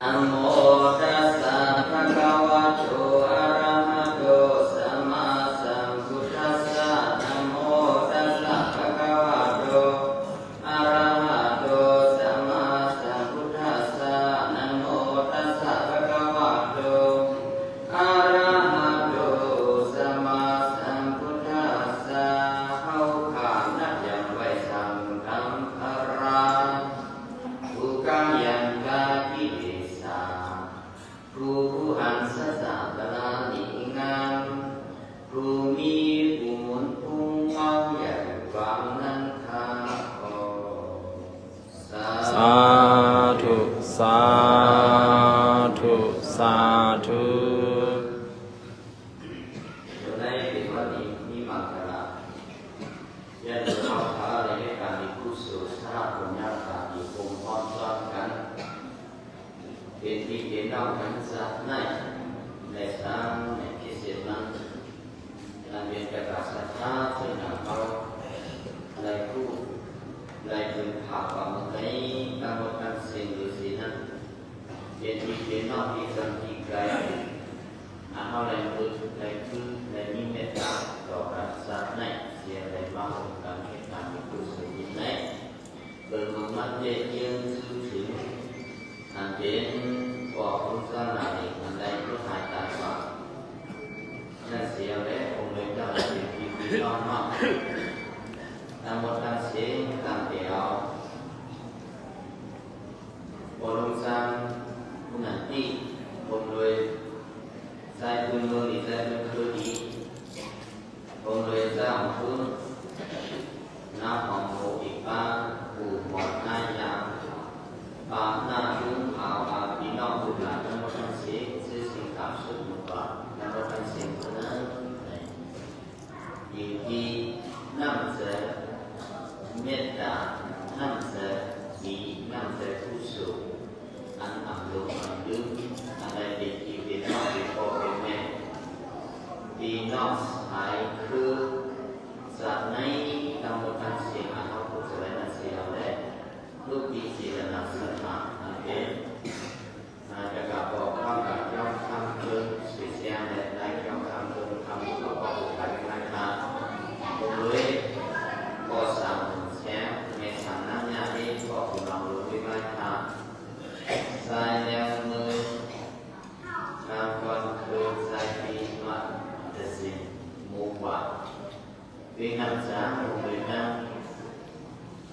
นะโมตัสสะภะคะวะโต อะระหะโต สัมมาสัมพุทธัสสะ นะโมตัสสะภะคะวะโต อะระหะโต สัมมาสัมพุทธัสสะ นะโมตัสสะภะคะวะโต อะระหะโต สัมมาสัมพุทธัสสะ ເຮົາຂ້ານັບຍັງໄວ້ສາມບຸນທຳພະລາ ຜູ້ກາຍັງກາກິເລສາ ຜູ້ ຜູ້ອັນສະຈະປະລານີງາມ ຜູ້ມີຜູ້ໝຸນພຸງເມົາ ຢ່າຢູ່ຫວ່າງນັ້ນຂ້າຂໍ. ສາທຸ ສາທຸ ສາທຸ. ໃນເປັນວັນດີມີມັງຄະລາ ຢ້ານໂຍມເຮົາທັງຫຼາຍໄດ້ເຮັດການດີກຸສົນ ສ້າງບຸນຍາການດີ ໂຮມພ້ອມຊ້ອນກັນ ເປັນພີ່ເປັນນ້ອງກັນຊາດໃນ ໃນຊາດໃນພິເສດນັ້ນ ອັນເປັນກະຕາສັດທາເຊິ່ງນຳເຮົາໄດ້ຮູ້ ໄດ້ເບິ່ງພາບຄວາມໃນທັງໝົດທັງສິ້ນໂດຍສີນັ້ນ ເປັນພີ່ເປັນນ້ອງທີ່ສັນຕິໄກ ອັນເຮົາໄດ້ຝຶກໄດ້ຝຶກໄດ້ມີເມດຕາຕໍ່ກັນຊາດໃນ ເສຍໄດ້ມາຮ່ວມກັນເຮັດການບຸນກຸສົນໃນ ເບິ່ງເບິ່ງມັນເຈດເຈີນຊື່ຖື ອັນເປັນພວກລຸງຊານາເອກ ອັນໄດ້ເກີດຫາຍຕາຍໄປນັ້ນເສຍແລ້ວ ຄົງເລີຍຈະເປັນພີ່ເປັນນ້ອງເຮົາ ທັງໝົດທັງສິ້ນ ຕັ້ງແຕ່ເອົາ ພໍ່ລຸງຊານຜູ້ນັ້ນຕິ ຄົງໂດຍໃຊ້ພື້ນເມືອງດີ ໃຊ້ພື້ນຄືດີ ຄົງໂດຍສ້າງພື້ນ ນາຂອງໂມອີກປາ ປູໝອນນາຢາ ປາໜ້າລຸງພາວາ ພີ່ນ້ອງລູກຫຼານທັງໝົດທັງສິ້ນ ຊື່ສິ່ງຕາມສຸດໝົດວ່າ ທັງໝົດທັງສິ້ນເທົ່ານັ້ນ ຢູ່ທີ່ນ້ຳໃຈເມດຕາ ນ້ຳໃຈດີ ນ້ຳໃຈກຸສົນ ອັນອຳລົງອຳລຶງ ອັນໃດເປັນພີ່ເປັນນ້ອງ ເປັນພໍ່ເປັນແມ່ ພີ່ນ້ອງຊາຍຄື ສັດໃນທັງໝົດທັງສິ້ນ ອັນເຮົາຜູ້ສະແດງນັ້ນເສຍແລ້ວ ລູກທີ່ສີລະນະສັດທາ ອັນເປັນ ອາ ຈະກະບອກຄວາມກັບຍ້ອນຄຳເບິ່ງຊື່ສຽງ ແລະ ໄດ້ຍ້ອນຄຳເບິ່ງຄຳຂອບພະຄຸນຫຼາຍໆທ່ານ ໂດຍກໍສາມແສງ ແມ່ສາມນາງຍາເອງ ກໍຜູ້ນຳລົງວິໄລທ່ານ ຊາຍແນວມື ນາງກອນຄືຊາຍປີມາເດຊິນ ໝູ່ຫວານ ເວນຳສາງໂຮງເວນຳ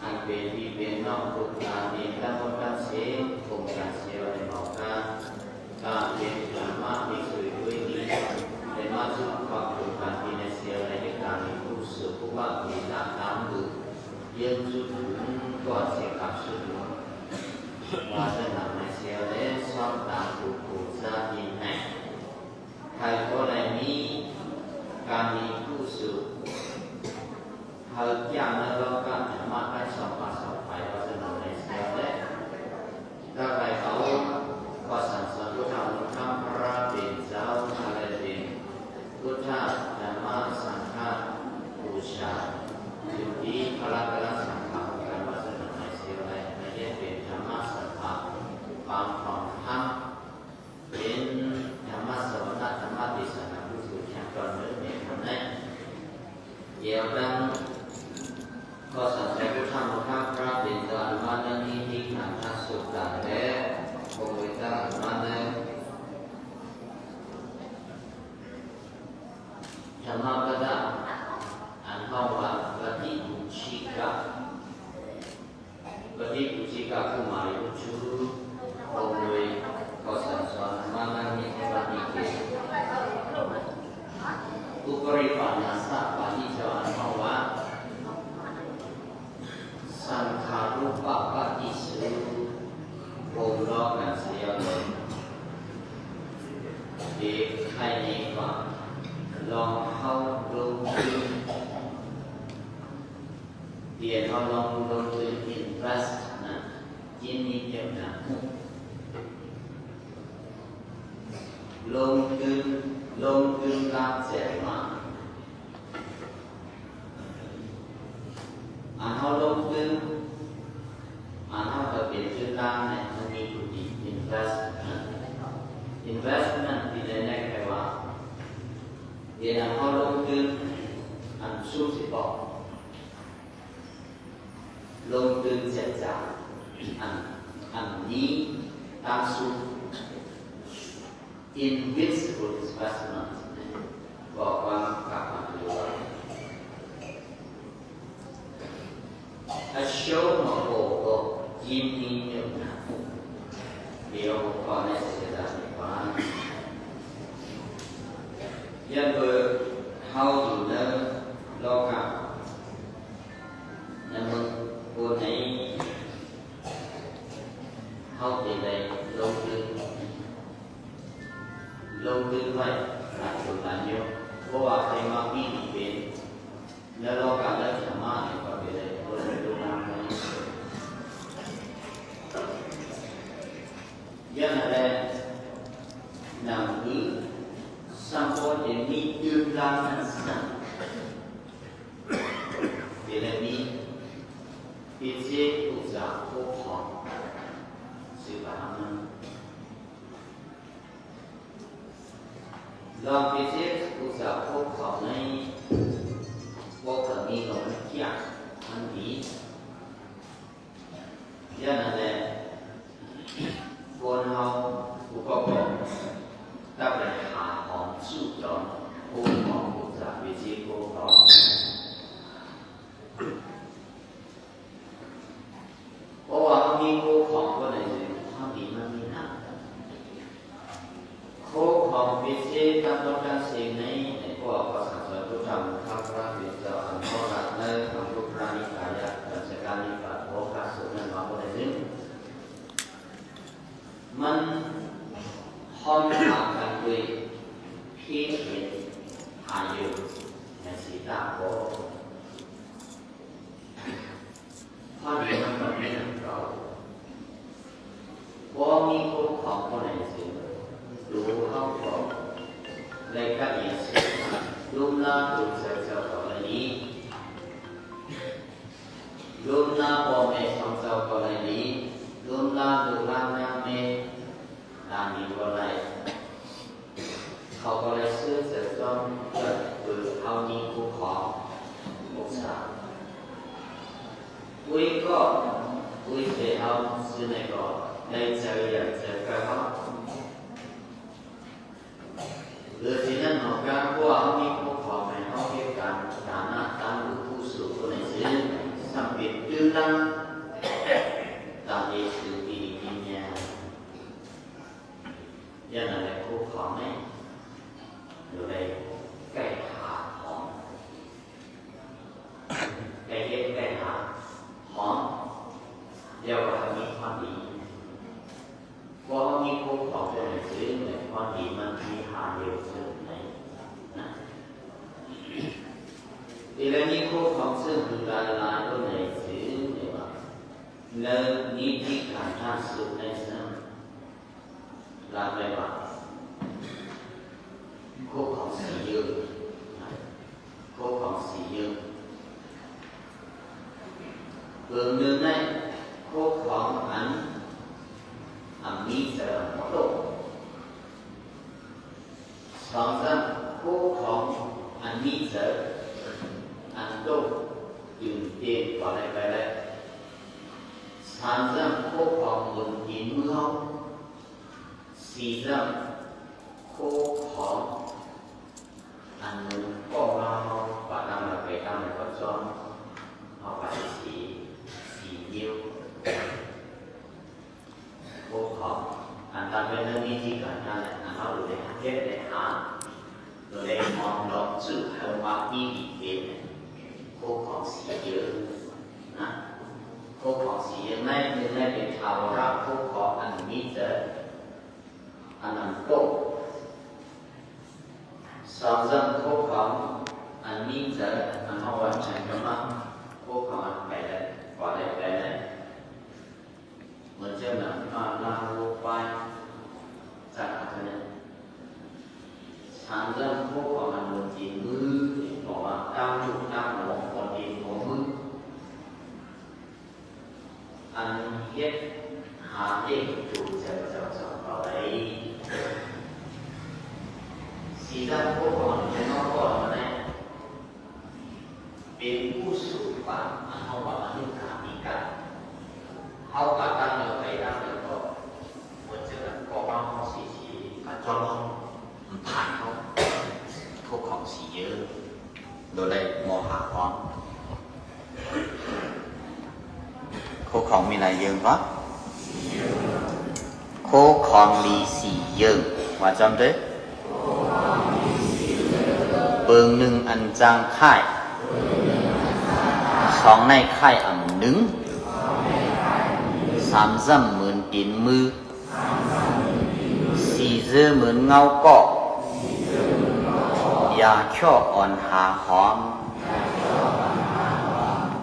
ອັນເປັນພີ່ເປັນນ້ອງລູກຫຼານເອງ ທັງໝົດທັງເສນ ກົມການເຊວໃນເໝົາກາ ການເປັນທຳມະທີ່ຊ່ວຍດ້ວຍດີ ໄດ້ມາສູ່ຄວາມໂຄງການທີ່ໃນເຊວໃນເຫດການນີ້ ຜູ້ສຸຂະພາບດີຕາມຕາມດູ ຍືນຊຸດຫຸນກ່ອນເສຍກັບຊຸດໝົດ ວ່າສະໜາມໃນເຊວແລະ ຊ້ອນຕາມຜູ້ໂຄງສາທີ່ໃຫ້ ໃຜກໍໄດ້ມີການມີຜູ້ສຸກ ເຮົາຈະມາລອກກັນທຳມະໄດ້ສອງປາກສອງໄປ ເພາະສະນັ້ນໃນເຊວແລະ ກໍໄດ້ເອົາຂໍ້ສັ່ງສອນພຸດທະອົງຄຳພະເປັນເຈົ້າ ອັນໄດ້ເປັນພຸດທະ ທຳມະ ສັງຄະບູຊາ ຢູ່ທີ່ພະລັດຕະນະສັງຄະ ຂອງກັນ ເພາະສະນັ້ນໃນເຊວແລະ ໄດ້ເຮັດເປັນທຳມະສັງຄະ ຟັງຂອງທຳ ເປັນທຳມະສະຫວັນນະ ທຳມະເທສະນາ ຜູ້ສູງຈາກກ່ອນເດີ ແມ່ນທຳໃດ ດຽວດັ່ງ ຂໍສັນເຈົ້າພຸດທະມຸທາພະເປັນເຈົ້າ ອັນມາເນມີທີ່ຂັນທະສຸດຕາແລະ ຄົງເວດຕາ ອັນມາເນ ທຳມະປະດາ ອັນເຮົາວ່າປະຕິບູຊີກະ ປະຕິປູຊິກາ ກຸມາຣີ ອຸຈຸ ໂອໂມຍ ຂໍສັ່ງສອນມານັງນິເທວະນິເກ ອຸປະລິປານາສະ ປາຕິຈະວານ ເຮົາວ່າ ສັງຄາຣູປະປະຕິສຸ ໂອມລອກກັນເສຍເລີຍ ເດໄຄເນກວ່າ ລອງເຮົາລົງທຶນ ຕຽນເຮົາລົງ ລົງທຶນ invest ນະ ຈິນນີ້ເຈົ້ານະ ລົງທຶນ ລົງທຶນລາວແຈກມາ ອັນເຮົາລົງທຶນ ອັນເຮົາກະເປັນທຶນລາວແຫຼະ ມັນມີຜູ້ດີ invest Investment ທີ່ໄດ້ແນກໄປວ່າ ເວລາເຮົາລົງທຶນອັນສູງຊິບອກ ລົງທຶນເສຍຈາກອັນ ອັນນີ້ຕັ້ງສູງ Invincible Investment ກໍວ່າກັບມາຄືວ່າ ອາໂຊມະໂອໂກ ຍິນດີຍົກນາມ ດຽວຂໍແນະນຳວ່າ ຢ່າເບີເຮົາຢູ່ໃນໂລກະ ໃນເມືອງໂອໄນ ເຮົາເປັນໄດ້ລົງທຶນ ລົງທຶນໄວ້ຫຼາຍຄົນຫຼາຍໂຍ ເພາະວ່າໃຜມັກມີເປັນ ແລະ ລອກການໄດ້ສາມາດເປັນໄດ້ ເພິ່ນໄດ້ລົງນາມໄວ້ ຢ່າງນັ້ນແຫຼະ ໜັງສືສຳໂພດເດມີຕື່ມລານນັ້ນຊັ້ນ ເດລະມີ ປິເຊ ອຸສາໂຄຂອງ ຊື່ບານນັ້ນ ລອງໄປເຊັກຜູ້ສາວຄົບເຂົາໃນ ພວກເຂົາມີລົມກຽກມັນດີ ຢ່າງນັ້ນແຫຼະ ຄົນເຮົາຜູ້ປະກອບ ຕ້ອງໄປຫາຂອງສູ້ຈອມ ໂຄຂອງຜູ້ສາວໄປເຊັກໂຄຂອງ ເພາະວ່າເຮົາມີຄູ່ຄອງຄົນໃດ ຄວາມດີມັນມີນຳ ຄູ່ຄອງເປັນເສດຕາມຕົວການເສງໃນ ໃນພວກພາສາສານພຸດທະທຳ ພະພຸດທະເຈົ້າອັນເຮົາລັກໃນທຳພຸດທະນິກາຍະ ປັນຈະການິປາດ ໂອກາດສຸດນັ້ນວ່າບໍ່ໄດ້ເຖິງ ມັນຮ່ອມຫາກັນດ້ວຍເພດເຫັນຫາຢູ່ໃນສີຕາໂກ ພອດີມັນຕ້ອງມີນຳເກົ່າ ບໍ່ມີຄູ່ຄອງຄົນໃດເສຍ ໂຕເຮົາກໍໄດ້ກະເອຍເສຍ ລຸມລາໂຕເຈົ້າກໍໄດ້ດີ ລຸມລາພໍ່ແມ່ຂອງເຈົ້າກໍໄດ້ດີ ລຸມລາລູກຫຼານນາງແມ່ ຫຼານນີ້ບໍ່ໄດ້ ເຂົາກໍໄດ້ຊື້ເສື້ອຊ້ອມເພື່ອເປີດເຮົາຍິງຜູ້ຂອງ ຫົກສາມ ອຸຍກໍອຸຍເສເຮົາ ຊື້ໃນກໍໄດ້ເຈີຢ່າງເຈີກະເຮົາ ຫຼືຊິນັ້ນເຮົາການ ເພາະວ່າເຮົາມີຜູ້ຂອງໃຫ້ເຮົາເຮັດການ ຖານະຕາມລູກຜູ້ສູງຜູ້ໃນຊື່ ສຳເປັນຕື່ນລະ ຕາມເອຄືປີນີ້ແຍ ຢ່າງນັ້ນແຫຼະ ຄູຂອງໃນ ຢູ່ໃນໃກ້ຫາຂອງ ໃກ້ເຮັດໃກ້ຫາຂອງ ແລ້ວກໍໃຫ້ມີຄວາມດີ ເພາະເຮົາມີຄູຂອງເປັນໜັງສື ແລະ ຄວາມດີມັນມີຄ່າເລີຍເຊິ່ງໃນນະ ທີ່ໄດ້ມີຄູຂອງເຊິ່ງຄືຫຼາຍໆ ຕົວໃນຊື່ນີ້ວ່າ ແລ້ວມີທີ່ການທາງສຸດໃນເຊິ່ງ ລາວໄປວ່າ ໂຄຂອງສີເຢິງ ໂຄຂອງສີເຢິງ ເບິ່ງໜຶ່ງໃນໂຄຂອງອັນ ອັນມີເຊີງໂຕ ສອງຊ້ຳ ໂຄຂອງອັນມີເຊີງ ອັນໂຕ ຕື່ນເຕັ້ນກວ່າໃດໄປແລ້ວ ສາມຊ້ຳ ໂຄຂອງບົນຕີນມືເຮົາ ສີ່ຊ້ຳ ໂຄຂອງອັນໜຶ່ງກໍວ່າເຮົາປະນຳລະໄປຕາມໃນປະຈອນ ເຮົາປະສີສີນິ້ວ ໂຄຂອງອັນຕາມເປັນເລື່ອງວິທີການນັ້ນແຫຼະ ອັນເຮົາໄດ້ເຮັດໄດ້ຫາ ໂດຍໄດ້ມອງດອກຈື່ເຮົາວ່າມີດີເປັນ ໂຄຂອງສີເຢີນ ນະ ໂຄຂອງສີເຢີນໃນໜຶ່ງໃນເປັນທາວະລະ ໂຄຂອງອັນມີເຈີ ອັນນັ້ນໂຕ ສອງຊ້ຳໂຄຂອງອັນມີເຈີ ອັນເຮົາວ່າໄຊກະມະ ໂຄຂອງອັນໄປແລ້ວ ກໍໄດ້ໄປແລ້ວ ເໝືອນເຈົ້ານຳມາລາໂລປາຍ ຈາກອັນນັ້ນ ສາມເລື່ອງໂຄຂອງອັນເປັນຈີນມື ບອກວ່າຕາມທຸກຕາມໜໍ ຄົນເປັນຫົວມື ອັນເຮັດຫາເອງໂຕເຈົ້າເຈົ້າເຈົ້າເຈົ້າ ໂດໄລມໍຫາຫອມ. ຄູ່ຄອງມີຫຼາຍເຢິງເນາະ. ຄູ່ຄອງລີສີ່ເຢິງ ວ່າຈ້ອມເດີ. ເບິ່ງໜຶ່ງອັນຈາງຄ້າຍ, ສອງໃນຄ້າຍອຳໜຶ່ງ, ສາມຊ້ຳເໝືອນຕີນມື, ສີ່ເຈີເໝືອນເງົາກໍ, ຢາເຄາະອ່ອນຫາຫອມ.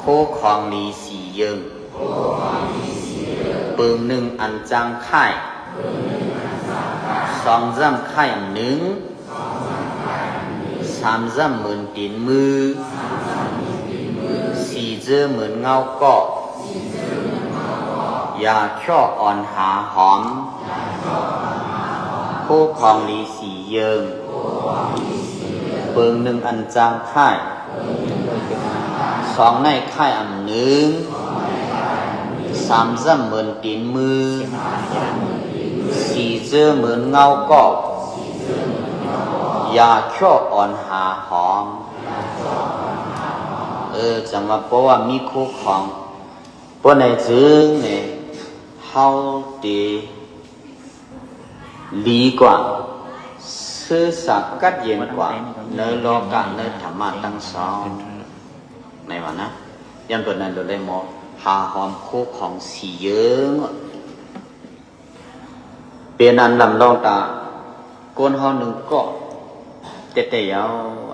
ຄູ່ຄອງລີສີ່ເຢິງ. ເບິ່ງໜຶ່ງອັນຈາງຄ້າຍ, ສອງຊ້ຳຄ້າຍອຳໜຶ່ງ, ສາມຊ້ຳເໝືອນຕີນມື, ສີ່ເຈີເໝືອນເງົາກໍ, ຢາເຄາະອ່ອນຫາຫອມ. ຄູ່ຄອງລີສີ່ເຢິງ. ເບິ່ງໜຶ່ງອັນຈາງຄ້າຍ, ສອງໃນຄ້າຍອຳໜຶ່ງ, ສາມຊ້ຳເໝືອນຕີນມື, ສີ່ເຈີເໝືອນເງົາກໍ, ຢາເຄາະອ່ອນຫາຫອມ. ເອີ ຈັ່ງວ່າ ເພາະວ່າມີຄູ່ຄອງ ເພາະໃນຈຶ່ງນີ້ ເຮົາເຕ ດີກວ່າ, ຊື່ສາດກັດເຢັນກວ່າ ໃນໂລກະ ໃນທຳມະທັງສອງ ໃນວ່ານະ. ຍ້ອນເພິ່ນນັ້ນໂດໄລມໍຫາຫອມຄູ່ຄອງສີ່ເຢິງ ເປັນອັນລຳລອງຕາ ຄົນເຮົາໜຶ່ງກໍ ແຕ່ແຕ່ຍາວ.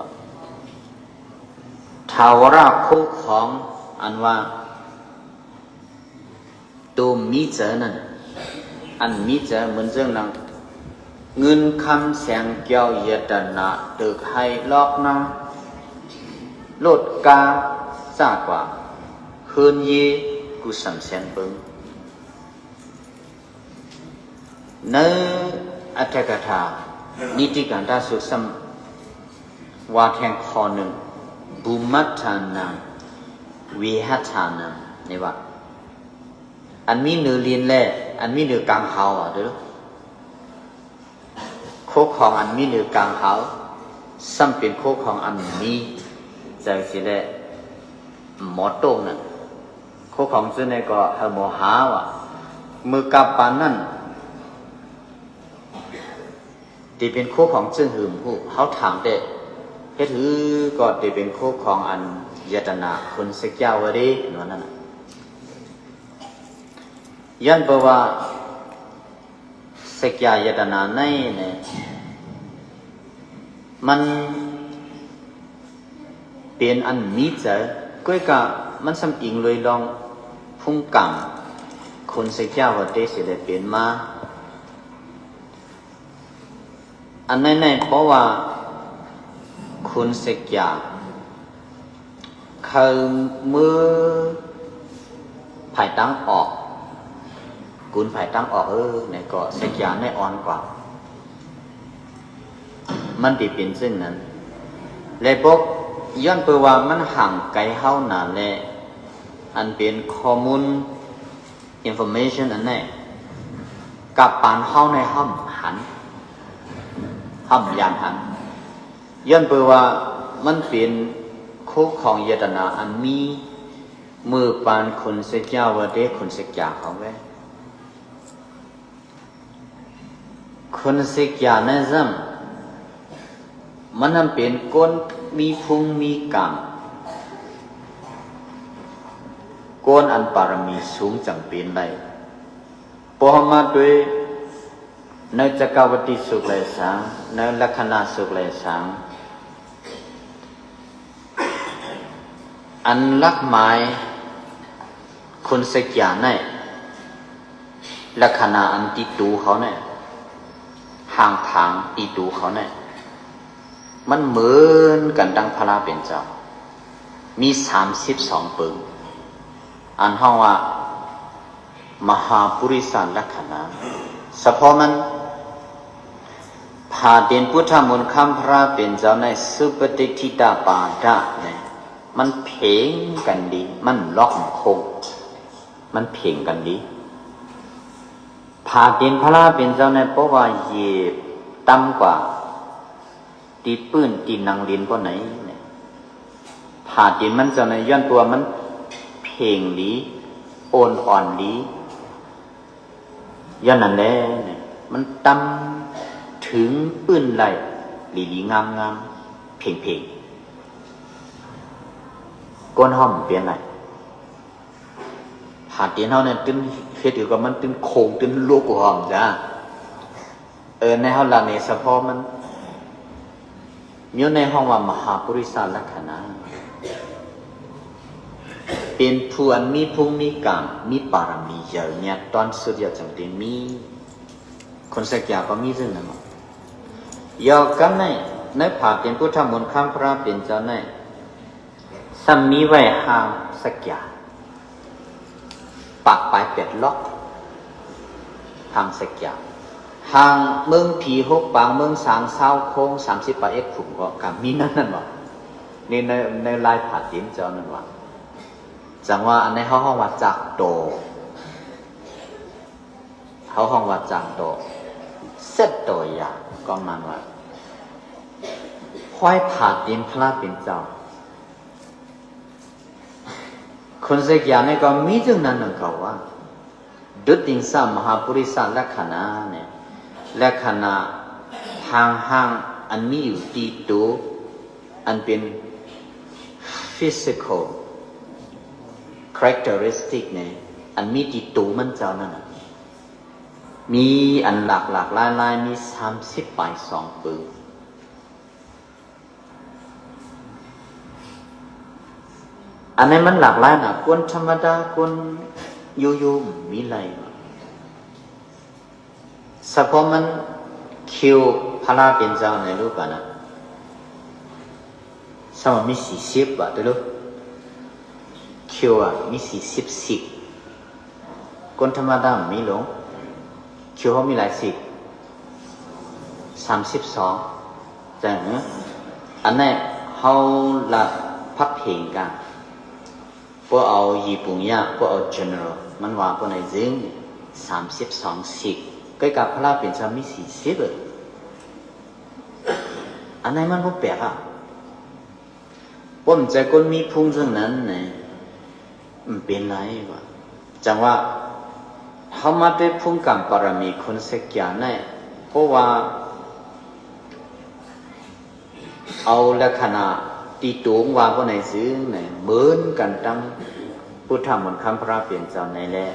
ຖ້າວ່າຄູ່ຄອງ ອັນວ່າ ໂຕມີໃຈນັ້ນ ອັນມີໃຈເໝືອນເຊິ່ງນາງ ເງິນຄຳແສງແກ້ວ ຍະຕະນະ ຕຶກໄຮ່ລອກນາ ລົດກາຈາກວ່າ ເຮືອນເຢກູສາມແສນເປິງ. ໃນອັດຖະກະຖານິຕິການທະສູດຊ້ຳວ່າແທ່ງຂໍ້ໜຶ່ງ ບູມະທານັງ ວິຫະທານັງ ນີ້ວ່າ ອັນມີເໜືອດິນ ແລະ ອັນມີເໜືອກາງເຮົາ ວ່າເດີ. ຄູ່ຄອງອັນມີເໜືອກາງເຮົາ ຊ້ຳເປັນຄູ່ຄອງອັນມີໃຈຊີ້ແຫຼະ ໝໍໂຕ້ງນັ້ນ. ຄູ່ຄອງເຊິ່ງໃດກໍໃຫ້ໝໍຫາວ່າ ເມື່ອກັບປານນັ້ນ ທີ່ເປັນຄູ່ຂອງເຊິ່ງຫຶມຮູ້ ເຮົາຖາມແຕ່ເຮັດຫືກໍທີ່ເປັນຄູ່ຂອງອັນຍະຕະນາຄຸນສັກຍາວະເດ ວ່ານັ້ນນະ. ຍ້ອນເພາະວ່າສັກຍາຍະຕະນາໃນນີ້ ມັນເປັນອັນມີໃຈ ກ້ອຍກະມັນສຳອີງໂດຍລອງພຸງກາມຄຸນສັກຍາວະເດ ຊິໄດ້ເປັນມາ. ອັນໃນໃນ ເພາະວ່າຄຸນເຊກຢາ ເຄີາມືພາຍຕາງອອກ ກຸນພາຍຕາງອອກ ເອີ ໃນເກາະເຊກຢາໃນອ່ອນກວ່າ ມັນໄດ້ເປັນເຊັ່ນນັ້ນ ແລະ ພວກ ຍ້ອນເພາະວ່າມັນຫ່າງໄກເຮົານານ ແລະ ອັນເປັນຂໍ້ມູນ information ອັນໃດ ກັບປານເຮົາໃນຫ້ອມຫັນ ຫ້ອມຢານຫັນ ຍ້ອນເພາະວ່າມັນເປັນໂຄຂອງເຢຍຕະນາອັນມີ ເມື່ອປານຄຸນເຊກຢາວະເດ ຄຸນເຊກຢາເຂົາແວ່ ຄົນເຊກຢາໃນຊ້ຳ ມັນນຳເປັນຄົນມີພູມີກາມ ຄົນອັນປາລະມີສູງຈັ່ງເປັນໄດ້ ພໍມາດ້ວຍໃນຈັກກະວັດຕິສຸກໄລສັງ ໃນລັກຂະນະສຸກໄລສັງ ອັນລັກໝາຍຄົນເຊກຢາໃນ ລັກຂະນະອັນຕິດຕູເຂົາໃນ ຮ່າງທາງຕິດຕູເຂົາໃນ ມັນເໝືອນກັນດັ່ງພະລາເປັນເຈົ້າ ມີສາມສິບສອງປຶ້ງ ອັນຮ້ອງວ່າ ມະຫາປຸລິສະລັກຂະນະ ສະເພາະມັນ ຜາເຕັນພຸດທະມູນຄຳພະລາເປັນເຈົ້າໃນສຸປະຕິທິຕາປາດະໃນ ມັນເພງກັນດີ ມັນລັອກຄົງ ມັນເພງກັນດີ ຜາເຕັນພະລາເປັນເຈົ້າໃນ ເພາະວ່າເຫຍບຕ່ຳກວ່າ ທີ່ພື້ນທີ່ນັ່ງຫຼິ້ນບໍ່ໃນ ແລະ ຜາຕີນມັນເຈົ້ານັ້ນ ຍ້ອນເພາະວ່າມັນເພງດີ ໂອນອ່ອນດີ ຍ້ອນນັ້ນແຫຼະ ມັນຕ່ຳເຖິງພື້ນໄດ້ ດີໆ ງາມໆ ເພງໆ ກົ້ນເຮົາມັນປ່ຽນໄດ້. ຜາຕີນເຮົານັ້ນຕື່ນ ເຮັດຄືກັບມັນຕື່ນໂຄ້ງ ຕື່ນໂລກກວ່າເຮົາຈ້າ. ເອີ ໃນເຮົາລະເນສະເພາະມັນ ມີໃນຫ້ອງວ່າມະຫາປຸລິສະລັກຂະນະ ເປັນຜູ້ອັນມີພູມີກາມ ມີບາລະມີເຢີຍະ ຕອນສຸດຍອດຈັ່ງໄດ້ມີ. ຄົນສັກຍາກໍມີເຊິ່ງນັ້ນເນາະ. ຢອກກັນໃນ ໃນຜາຕີນພຸດທະມົນຄຳພະເປັນເຈົ້າໃນ ຊ້ຳມີໄວ້ຫ້າງສັກຍາ ປາກປາຍແປດລັອກ ຫ້າງສັກຍາ ຫ້າງເມືອງຜີຫົກປາງ ເມືອງສາງຊາວໂຄ້ງ ສາມສິບປາຍເອັດຂຸມ ກໍ ກໍມີນັ້ນນັ້ນວ່າ ໃນ ໃນ ໃນລາຍຜາຕີນເຈົ້ານັ້ນວ່າ ຈັ່ງວ່າອັນໃດເຮົາຮ້ອງວ່າຈາກໂຕ ເຮົາຮ້ອງວ່າຈາກໂຕ ເຊັດໂຕຢາ ກໍໝາຍວ່າ ຄວາຍຜາຕີນພະເປັນເຈົ້າ ຄົນສັກຍານີ້ກໍມີເຊິ່ງນັ້ນນຳເຂົາວ່າ ດຸດດິງສະມະຫາປຸລິສະລັກຂະນະນີ້ ລັກຂະນະທາງຮ່າງອັນມີຢູ່ທີ່ໂຕ ອັນເປັນ physical characteristic ນີ້ ອັນມີທີ່ໂຕມັນເຈົ້ານັ້ນນະ ມີອັນຫຼາກຫຼາກຫຼາຍຫຼາຍ ມີສາມສິບປາຍສອງປຶ້ມ. ອັນນີ້ມັນຫຼາກຫຼາຍນະ ຄົນທຳມະດາ ຄົນຢູ່ໆ ມີຫຼາຍ ສະເພາະມັນຄິວພະເປັນເຈົ້າໃນຮູບການນະ ສະເພາະມີສີ່ສິບບາດ ຕົວລູກ ຄິວອະ ມີສີ່ສິບສິບ ຄົນທຳມະດາມີລົງ ຄິວເຮົາມີຫຼາຍສິບ ສາມສິບສອງ ຈັ່ງ ອັນນີ້ເຮົາລະພັບເພງກັນ ພວກເອົາຍີ່ປຸ່ງຍາ ພວກເອົາ general ມັນວ່າພວກໃນຈຶ່ງ ສາມສິບສອງສິບ ໃກ້ກັບພະເປັນເຈົ້າມີສີ່ສິບ ເອີ ອັນນີ້ມັນບໍ່ແປກອະ. ພວກມັນໃຈຄົນມີພູເຊິ່ງນັ້ນນະ ມັນເປັນໄລວະ ຈັ່ງວ່າເຮົາມາດ້ວຍພູກາມບາລະມີຄົນສັກຍາໃນ ເພາະວ່າເອົາລັກຂະນະຕິຕົງວ່າບໍ່ໃນຊື່ນະ ເໝືອນກັນຕາມພຸດທະມົນຄຳພະເປັນເຈົ້າໃນແລະ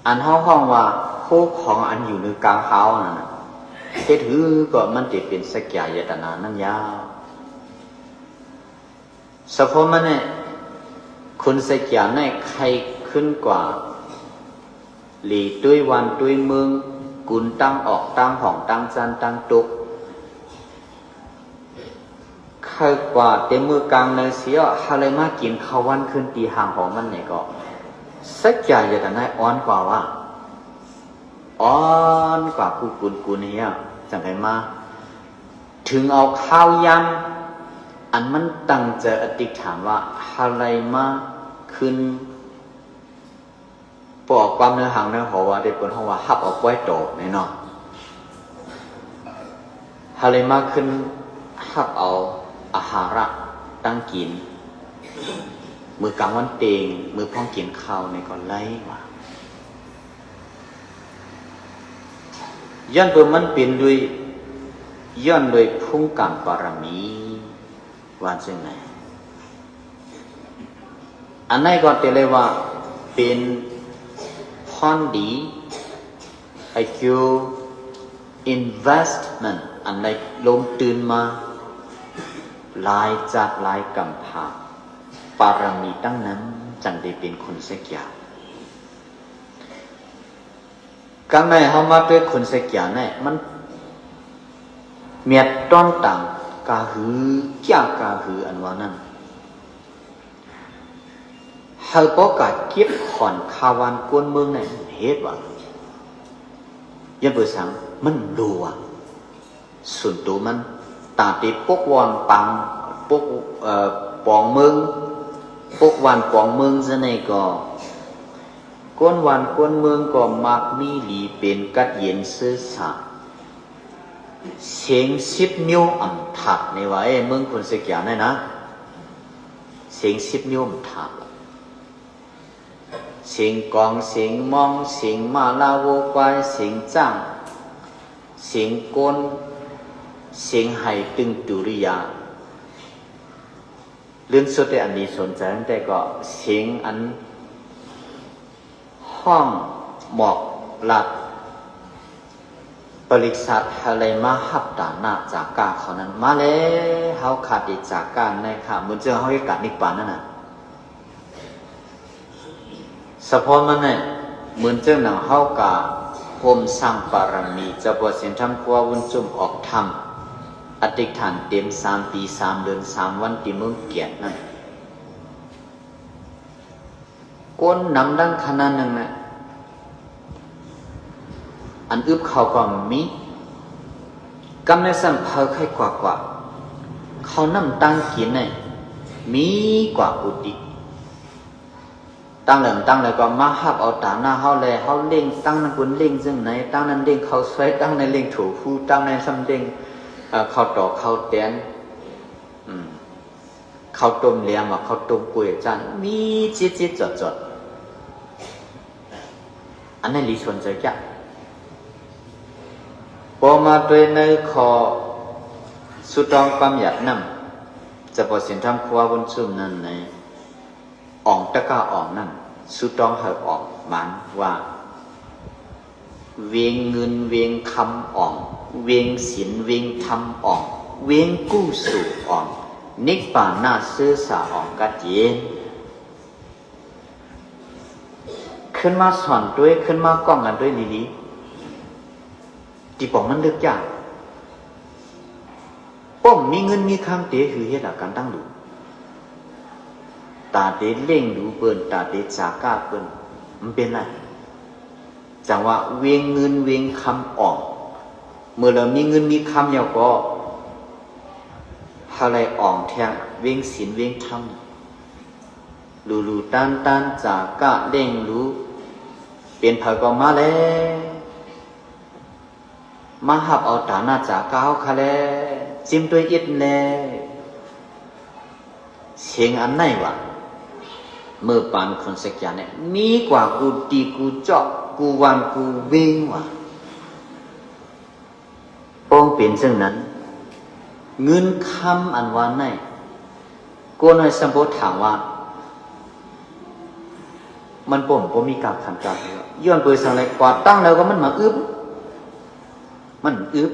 ອັນເຮົາຮ້ອງວ່າໂຄຂອງອັນຢູ່ເໜືອກາງເຮົານັ້ນນະ ເຮັດຄືກໍມັນຈະເປັນສັກຍາຍະຕະນານັ້ນຍາວ. ສະເພາະມັນນີ້ ຄົນສັກຍາໃນໄຄຂຶ້ນກວ່າ ຫຼີຕົວວັນຕົວເມືອງ ກຸນຕັ້ງອອກ ຕັ້ງຫ້ອງ ຕັ້ງຈັນ ຕັ້ງຕົກ ໄຄກວ່າແຕ່ມື້ກາງໃນເສຍ ຫາໄລມາກິນເຂົ້າວັນຄືນຕີຫ້າຂອງມັນນີ້ກໍ ສັກຍາຍະຕະນາອ່ອນກວ່າວ່າ ອ່ອນກວ່າກູກຸນກຸນເຮຍ ຈັ່ງໄດ້ມາ ເຖິງເອົາຄາວຍາມ ອັນມັນຕັ້ງໃຈອະທິຖານວ່າ ຫາໄລມາຄືນ ບໍ່ເອົາຄວາມເນື້ອຫາງເນື້ອຫົວວ່າ ທີ່ເພິ່ນຮ້ອງວ່າຮັບເອົາປ່ອຍໂຕນີ້ເນາະ ຫາໄລມາຄືນຮັບເອົາອາຫາລະ ຕັ້ງກິນ ມື້ກາງວັນເຕັງ ມື້ພ້ອມກິນເຂົ້ານີ້ກໍໄລວ່າ ຍ້ອນເພາະມັນເປັນດ້ວຍ ຍ້ອນດ້ວຍພູກາມບາລະມີ ວ່າຈັ່ງໃດ ອັນໃດກໍເປັນເລີຍວ່າເປັນພອນດີ ໄອຄິວ investment ອັນໄດ້ລົງທຶນມາຫຼາຍຈາກຫຼາຍກຳພາ ບາລະມີຕັ້ງນຳ ຈັ່ງໄດ້ເປັນຄົນສັກຍາ. ການໃນເຮົາມາເປັນຄົນສັກຍາໃນ ມັນ ແມ່ນຕ້ອງຕາມກາຫື ກຽກາຫືອັນວ່ານັ້ນ ໃຫ້ປະກາດເກັບຂອນຄາວານກວນເມືອງໃນເຫດວ່າ ຍ້ອນເປີດສັງ ມັນຫຼວງ ສ່ວນໂຕມັນ ຕາເຕປົກວານປາງ ປົກ ເອີ ປອງເມືອງ ປົກວານປອງເມືອງຊະໃນກໍ ກວນວານກວນເມືອງກໍມັກມີຫຼີເປັນກັດເຢັນຊື່ສາ ເສັງສິບນິ້ວອຳທາດໃນວ່າ ເອີ ເມືອງຄົນເສກຢາໃນນະ ສຽງສິບນິ້ວມັນຖາມລະ ສຽງກອງ, ສຽງມອງ, ສຽງມ້າລາໂວຄວາຍ, ສຽງຊ້າງ, ສຽງໂກນ, ສຽງໄຫຕຶງຕຸລິຍາ, ເລື່ອງສຸດແຕ່ອັນດີສົນໃຈຕັ້ງແຕ່ກໍສຽງອັນ ຮ້ອງບອກລັດບໍລິສັດໃຫ້ໄດ້ມາຮັບຕານະຈາກາເຂົານັ້ນມາແລ້ວ. ເຮົາຂາດອີກຈາກາໃນຂະ ມື້ເຈົ້າເຮົາເຮັດການນິບປານນັ້ນນະ ສະເພາະມັນນະ ໝືອນຈັ່ງໜັງເຮົາກະໂຮມສ້າງບາລະມີ ເຈົ້າພໍ່ເສັງທຳຄູວາບຸນຊຸມອອກທຳ ອະທິຖານເຕັມສາມປີສາມເດືອນສາມວັນທີ່ເມືອງກຽນນັ້ນ ຄົນນຳດັງຂະໜາດໜຶ່ງນະ ອັນອຶບເຂົ້າກໍມີ ກຳໃນຊັ້ນເຜີໄຄກວ່າໆ ເຂົ້ານ້ຳຕັງກິນນະ ມີກວ່າກຸຕິ ຕັ້ງແລ້ວຕັ້ງແລ້ວກໍມາຮັບເອົາຕານະເຮົາແລ ເຮົາລ້ຽງ ຕັ້ງນັ້ນເພິ່ນລ້ຽງຈັ່ງໃດ ຕັ້ງນັ້ນລ້ຽງເຂົ້າສວຍ ຕັ້ງໃດລ້ຽງໂຖຟູ ຕັ້ງໃດຊ້ຳລ້ຽງ ເອີ ເຂົ້າຕອກເຂົ້າແຕນ ອືມ ເຂົ້າຕົ້ມແຫຼມ ເຂົ້າຕົ້ມກ້ວຍຈັ່ງ ມີຈິດໆຈອດໆ ອັນນັ້ນລີຊວນເຈົ້າຈະ ພໍມາໂດຍໃນຂໍ້ສູ້ຕ້ອງຄວາມຢາກນຳ ຈະບໍ່ສິນທຳຄົວບຸນຊຸມນັ້ນໃນ ອອງຕະກະອອງນັ້ນ ສຸຕ້ອງໃຫ້ອອກມານວ່າ ວຽງເງິນວຽງຄຳອອງ ວຽງສິນວຽງທຳອອງ ວຽງກຸໂສອອງ ນິບປານາເຊື້ອສາອອງກະເຈນ ຂຶ້ນມາສອນດ້ວຍ ຂຶ້ນມາກ້ອງກັນດ້ວຍລີໆ ຕີປອງມັນເລິກຍາກ ປ້ອມມີເງິນມີຄຳເຕ ຄືເຮັດລະການຕັ້ງຫຼູ ຕາເຕເລັ່ງຫຼູເປີນ ຕາເຕຈາກາເປີນ ມັນເປັນໄລ ຈັ່ງວ່າວຽງເງິນວຽງຄຳອອງ ເມື່ອລາວມີເງິນມີຄຳແລ້ວກໍ ເຮົາໄດ້ອອງແທ້ ວຽງສິນວຽງທຳ ຫຼູໆຕານໆ ຈາກາເລັ່ງຫຼູ ເປັນໃຜກໍມາແລ້ວ ມາຮັບເອົາຕານະຈາກາເຮົາຄະແລ ຈິ້ມດ້ວຍອິດແລ ສຽງອັນໃນຫວາ ເມື່ອປານຄົນສະກຽນນີ້ ມີກວ່າກູຕີກູເຈາະ ກູຫວ່ານກູເວັງຫວາ ປ້ອງເປັນຈັ່ງນັ້ນ ເງິນຄຳອັນວ່າໃນ ກົວໜ້ອຍສຳໂພດຖາມວ່າ ມັນບໍ່ ບໍ່ມີການຂັນການ ຍ້ອນເປີສັງແລ ກວ່າຕັ້ງແລ້ວກໍມັນມາອຶບ ມັນອຶບ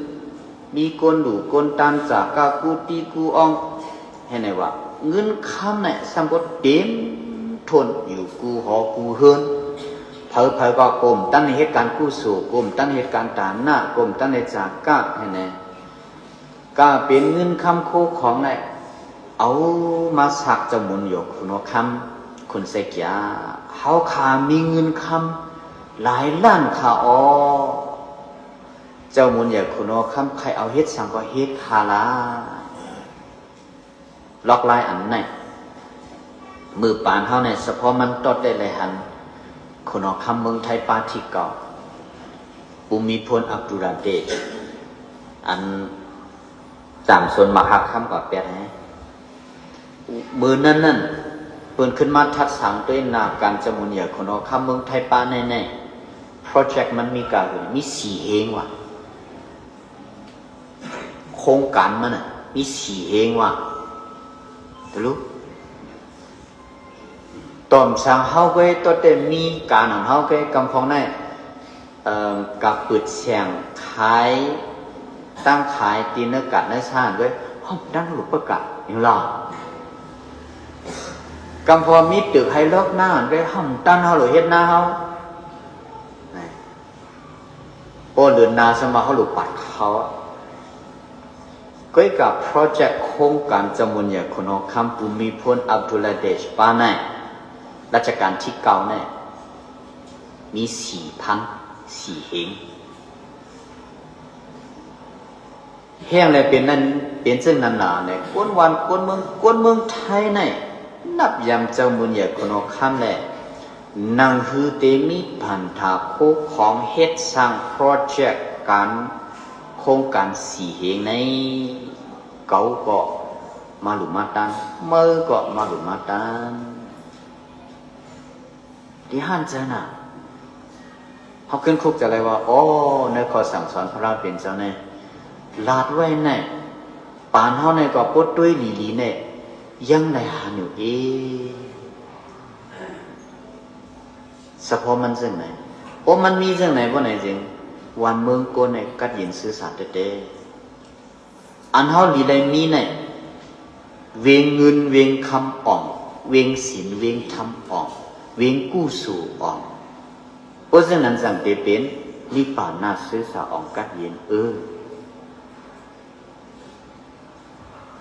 ມີກົນຫຼູກົນຕານຈາກກາກູຕີກູອອງ ເຫັນໄດ້ວ່າ ເງິນຄຳນະ ສຳບໍ່ເຕັມທົນຢູ່ກູຫໍກູເຮືອນ ເຜີໆກໍກົມຕັ້ງໃນເຮັດການກຸໂສ ກົມຕັ້ງໃນເຮັດການຕານະ ກົມຕັ້ງໃນຈາກກາ ເຫັນໄດ້ ກະເປັນເງິນຄຳໂຄຂອງໄດ້ ເອົາມາສາກເຈົ້າໝູນຢວກຂຸນຫົວຄຳ ຂຸນໄຊເກຍ ເຮົາຂ້າມີເງິນຄຳຫຼາຍລ້ານຂ້າອໍ ເຈົ້າໝູນຢວກຂຸນຫົວຄຳ ໃຄເອົາເຮັດສັງກໍເຮັດຂ້າລະ ລັອກລາຍອັນໃນ ມືປານເຮົາໃນສະເພາະມັນຕອດໄດ້ໄລຫັນ ຂຸນຫົວຄຳເມືອງໄທປາທີເກົ່າ ພູມີພົນ ອັບດຸລາເດດ ອັນຕາມຊົນມາຮັກຄຳກວ່າແປດໃຫ້ ມື້ນັ້ນນັ້ນ ເພິ່ນຂຶ້ນມາທັດສາງໂຕຍໜ້າການຈະໝູນໃຫຍ່ຂຸນຫົວຄຳເມືອງໄທປາໃນ ໃນໂປຣເຈັກມັນມີການ ມີສີ່ເຮງວ່າ ໂຄງການມັນນະ ມີສີ່ເຮງວ່າ ຕະລຸ ຕອມສັງເຮົາເວີຍ ຕົວແຕ່ມີການຂອງເຮົາເວີຍ ກຳພອງໃນ ເອີ ກາເປີດແສງຂາຍ ຕັ້ງຂາຍຕີນເນີກາດໃນຊານເວີຍ ຫ້ອງດັງຫຼວງປະກາດ ຍັງລາວ ກຳພອງມີຕຶກໄຮລັອກໜ້າເວີຍ ຫ້ອງຕັນເຮົາ ຫຼືເຮັດໜ້າເຮົາ ໂອ້ ເດີນໜ້າສະມາເຮົາ ຫຼືປັດເຂົາ ກວຍກາໂປຣເຈັກໂຄງການຈະໝູນໃຫຍ່ຂຸນຫົວຄຳ ພູມີພົນ ອັບດຸລາເດດ ປາໃນ ລັດຊະການທີເກົ້າໃນ ມີສີ່ພັນສີ່ເຮງ ແຮງແລະເປັນນັ້ນ ເປັນເຊັ່ນນັ້ນນາແລະ ຄົນບ້ານຄົນເມືອງ ຄົນເມືອງໄທໃນ ນັບຢາມເຈົ້າໝູນໃຫຍ່ຂຸນຫົວຄຳແລະ ໜັງຮືເຕມີບັນດາຄູ່ຂອງເຮັດສ້າງໂປຣເຈັກການ ໂຄງການສີ່ເຮງໃນ ເຂົາກໍ ມາລຸມມາຕານ ເມີກໍມາລຸມມາຕານ ທີ່ຫ້ານເຈົ້ານະ ເຮົາຂຶ້ນຄຸກຈະໄດ້ວ່າ ໂອ້ ໃນຂໍ້ສັ່ງສອນພະລາເປັນເຈົ້າແນ່ ລາດໄວ້ແນ່ ປານເຮົາແນ່ກໍປົດຕຸ້ຍຫຼີໆແນ່ ຍັງໄດ້ຫາໜູເອ ສະເພາະມັນຈັ່ງໃດ ໂອ້ ມັນມີຈັ່ງໃດບໍ່ໃນຈິງ ວັນເມືອງກົນໃນກັດເຢັນຊື່ສາແທ້ໆ ອັນເຮົາຫຼີໄດ້ມີໃນເວງເງິນເວງຄຳອອງ ເວງສິນເວງທຳອອງ ເວງກຸໂສອອງ ເພາະສະນັ້ນຈັ່ງໄດ້ເປັນນິບານນະຊື່ສາອອງກັດເຢັນ ເອີ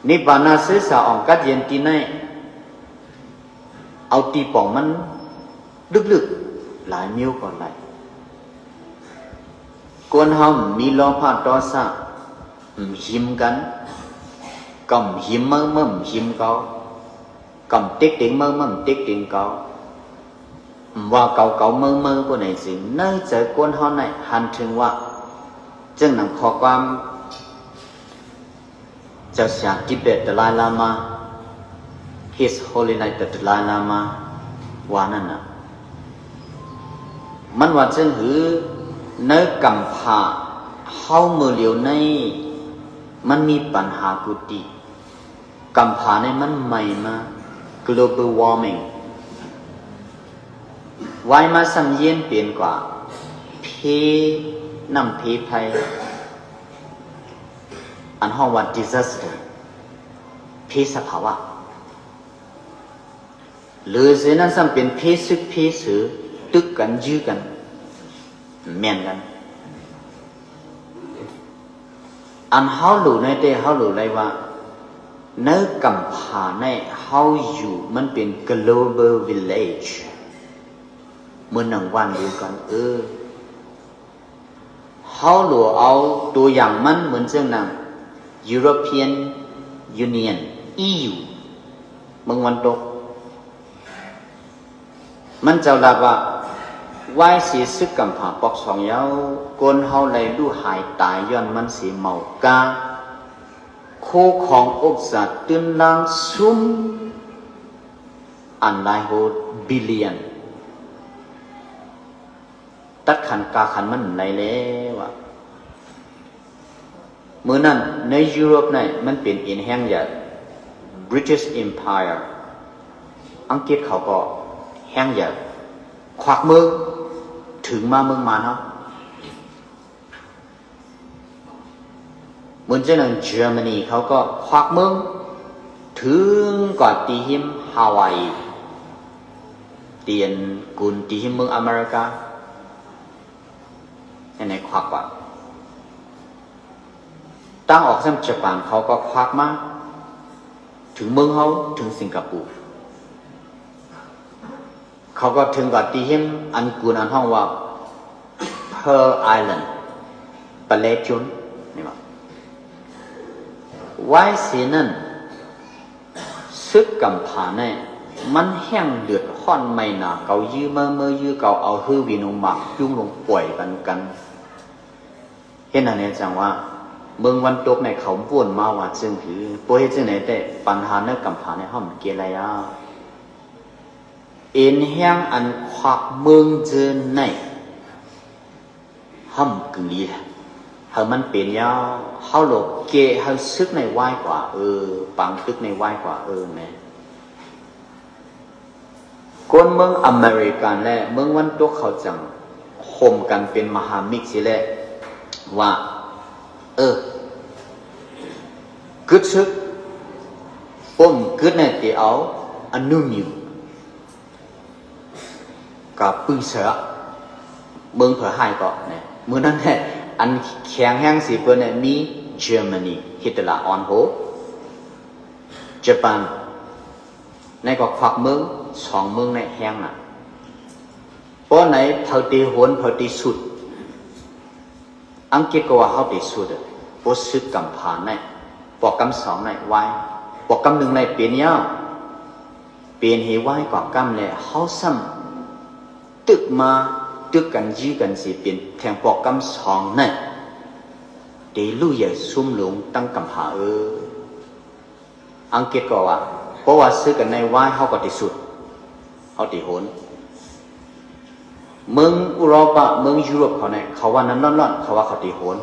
ນິບານນະຊື່ສາອອງກັດເຢັນທີ່ໃນ ເອົາຕີປ່ອງມັນລຶກໆ ຫຼາຍນິ້ວກໍໄດ້ ຄົນເຮົາມີໂລພະໂທສະ ຫິມກັນ ກຳຫິມເມີເມີຫິມເຂົາ ກຳເຕັກເຕັງເມີເມີເຕັກເຕັງເຂົາ ວ່າເຂົາເຂົາເມີເມີຜູ້ໃດຊິ ໃນໃຈຄົນເຮົາໃນ ຫັນເຖິງວ່າ ເຊິ່ງໜັງຂໍ້ຄວາມ ເຈົ້າຊາຍທິເບດ ດາລາຍລາມາ His Holiness the Dalai Lama ວ່ານັ້ນນະ ມັນວ່າເຊິ່ງຫື ໃນກຳພາເຮົາມື້ຫຼຽວໃນ ມັນມີບັນຫາກຸຕິ ກຳພາໃນມັນໃໝ່ມາ global warming ວາຍມາຊ້ຳເຢັນເປັນກວ່າ ເພ ນ້ຳເພໄພ ອັນຮ້ອງວ່າ disaster ເພສະພາວະ ຫຼືເສຍນັ້ນຊ້ຳເປັນເພຊຶກເພເສື ຕຶກກັນ ຢື້ກັນ ແມ່ນກັນ ອັນເຮົາຮູ້ໃນແຕ່ເຮົາຮູ້ໄດ້ວ່າ ໃນກຳພາໃນເຮົາຢູ່ ມັນເປັນ global village ເໝືອນໜັງຫວັນດຽວກັນ ເອີ ເຮົາຫຼວງເອົາຕົວຢ່າງມັນເໝືອນເຊິ່ງໜັງ European Union EU ເມືອງວັນຕົກ ມັນເຈົ້າລາບວ່າ ວາຍເສຊຶກກຳພາປອກສອງເຍົາ ຄົນເຮົາໄດ້ລູກຫາຍຕາຍຍ້ອນມັນເສເມົາກາ ໂຄຂອງອົກສາຕື່ນລ້າງຊຸມ ອັນຫຼາຍໂຫດ billion ຕັດຂັນກາຂັນມັນໄດ້ແລ້ວອະ ມື້ນັ້ນໃນຢູໂຣບໃນມັນເປັນເອັນແຮງໃຫຍ່ British Empire ອັງກິດເຂົາກໍແຮງໃຫຍ່ ຄວັກເມືອງ ເຖິງມາເມືອງມານເຮົາ ເໝືອນຈັ່ງນັ້ນ Germany ເຂົາກໍຄວັກເມືອງ ເຖິງກວ່າຕີຫິມ Hawaii ຕີອັນກຸນ ຕີຫິມເມືອງອາເມລິກາ ອັນໃນຄວັກວ່າ ຕາງອອກຊ້ຳ ຈະປານເຂົາກໍຄວັກມາ ເຖິງເມືອງເຮົາ ເຖິງສິງກາປູ ເຂົາກໍເຖິງກັບທີ່ເຫັນອັນກຸນອັນຮ້ອງວ່າ Pearl Island ປະແລຈຸນ ນີ້ວ່າ ວາຍເສນັ້ນ ສຶກກຳຜາໃນ ມັນແຮງເດືອດຮ້ອນໄໝ້ໜາ ເຂົາຢື້ເມີ ເມີຢື້ເຂົາ ເອົາຮືວິນອງໝາກຈຸງລົງປ່ອຍກັນກັນ ເຮັດຫຍັງແນ່ຈັ່ງວ່າ ເມືອງວັນຕົກໃນເຂົາໂຫວນມາວ່າຈຶ່ງຄື ບໍ່ເຮັດຈັ່ງໃດແຕ່ ປັນຫາໃນກຳຜາໃນເຮົາມັນເກໄລອາ ເອັນແຮງອັນຄວັກເມືອງເຈີນໃນ ເຮົາມັນກຶງດີແຫຼະ ເຮົາມັນເປັນຍາວ ເຮົາໂລເກະ ເຮົາຊຶກໃນວາຍກວ່າ ເອີ ປາງຕຶກໃນວາຍກວ່າ ເອີ ແມ່ນ ຄົນເມືອງອາເມລິກັນ ແລະ ເມືອງວັນຕົກເຂົາຈັ່ງໂຮມກັນເປັນມະຫາມິດຊິແລະ ວ່າ ເອີ ກຶດຊຶກ ປົມກຶດແນ່ ຕິເອົາອະນຸມິວ ກະປຶ້ງເສືອ ເມືອງເຜື່ອຮ້າຍເກາະແນ່ ມື້ນັ້ນແນ່ ອັນແຂງແຮງຊິເປີນແນ່ ມີເຈີມານີ ຮິດເຕີລາອອນໂຮ ຈະປານ ໃນກໍຄວັກເມືອງ ສອງເມືອງໃນແຮງນະ ເພາະໃນເຂົາຕິໂຫນ ເຂົາຕິສຸດ ອັງກິດກໍວ່າເຮົາຕິສຸດ ເພາະຊຶກກຳຜາໃນ ປອກກຳສອງໃນວາຍ ປອກກຳໜຶ່ງໃນເປັນຍາວ ເປັນເຫວາຍກວ່າກຳ ແລະ ເຮົາຊ້ຳຕຶກມາ ຕຶກກັນຢື້ກັນຊິເປັນແທງປອກກຳສອງໃນ ເຕລຸໃຫຍ່ຊຸມຫຼົງຕັ້ງກຳຜາເອີ ອັງກິດກໍວ່າ ເພາະວ່າເຊິ່ງກັນໃນວາຍ ເຮົາກໍຕິສຸດ ເຮົາຕິໂຫນ. ເມືອງອຸໂຣປາ ເມືອງຢູໂຣບເຂົານີ້ ເຂົາວ່ານ້ຳຮ້ອນໆ ເຂົາວ່າເຂົາຕິໂຫນ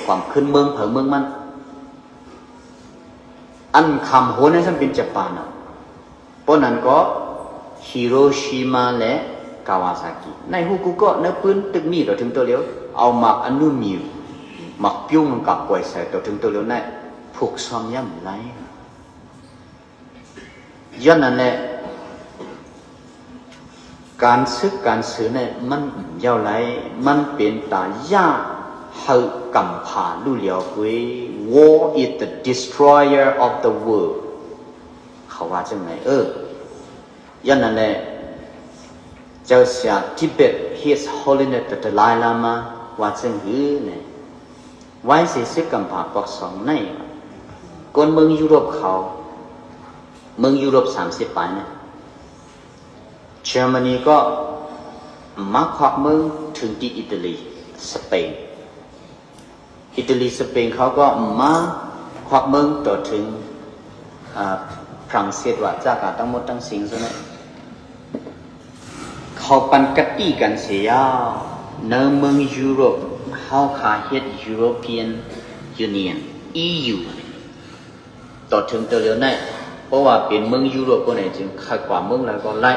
ຄວາມຂຶ້ນເມືອງໃຜເມືອງມັນ. ອັນຄຳໂຫນນັ້ນ ຊັ້ນເປັນຈະປານນະ. ເພາະນັ້ນກໍ ຮິໂຣຊິມາ ແລະ ກາວາຊາກິ ໃນຮູ້ກູເກີ້ ໃນປືນຕຶກມີດຕໍ່ເຖິງໂຕຫຼຽວ ເອົາໝາກອະນຸມິວ ໝາກປິວມັນກັບປ່ອຍໃສ່ຕໍ່ເຖິງໂຕຫຼຽວໃນ ຜຸກຊ້ອມຢ້ຳໄຫຼ. ຍ້ອນນັ້ນແຫຼະ ການສຶກການສືແນ ມັນຍາວໄຫຼ ມັນເປັນຕາຢ້ານໃຫ້ກຳພ້າຮູ້ຫຼຽວເວີຍ. War is the destroyer of the world ເຂົາວ່າຈັ່ງໃດ? ເອີ ຍ້ອນນັ້ນແຫຼະ ເຈົ້າຊາຍທິເບດ His Holiness the Dalai Lama ວ່າຈັ່ງຫືແນ? ວາຍເສຍຊຶກກຳພ້າປອກສອງໃນ ຄົນເມືອງຢູໂຣບເຂົາ ເມືອງຢູໂຣບສາມສິບປາຍນະ ເຈີມານີກໍມາຄວັກເມືອງເຖິງທີ່ອິຕາລີ ສະເປນ. ອິຕາລີ ສະເປນ ເຂົາກໍມາຄວັກເມືອງຕໍ່ເຖິງ ອາ ຝຣັ່ງເສດວ່າ ຈາກການທັງໝົດທັງສິ້ນຊັ້ນນະ. ເຂົາປັນກະຕິກັນເສຍຍາວ ໃນເມືອງຢູໂຣບ ເຮົາຄາເຮັດ European Union EU ຕໍ່ເຖິງເຕີເລີວໃນ ເພາະວ່າເປັນເມືອງຢູໂຣບ ພວກໃດຈຶ່ງຂາຍກວ່າເມືອງລາວກໍໄດ້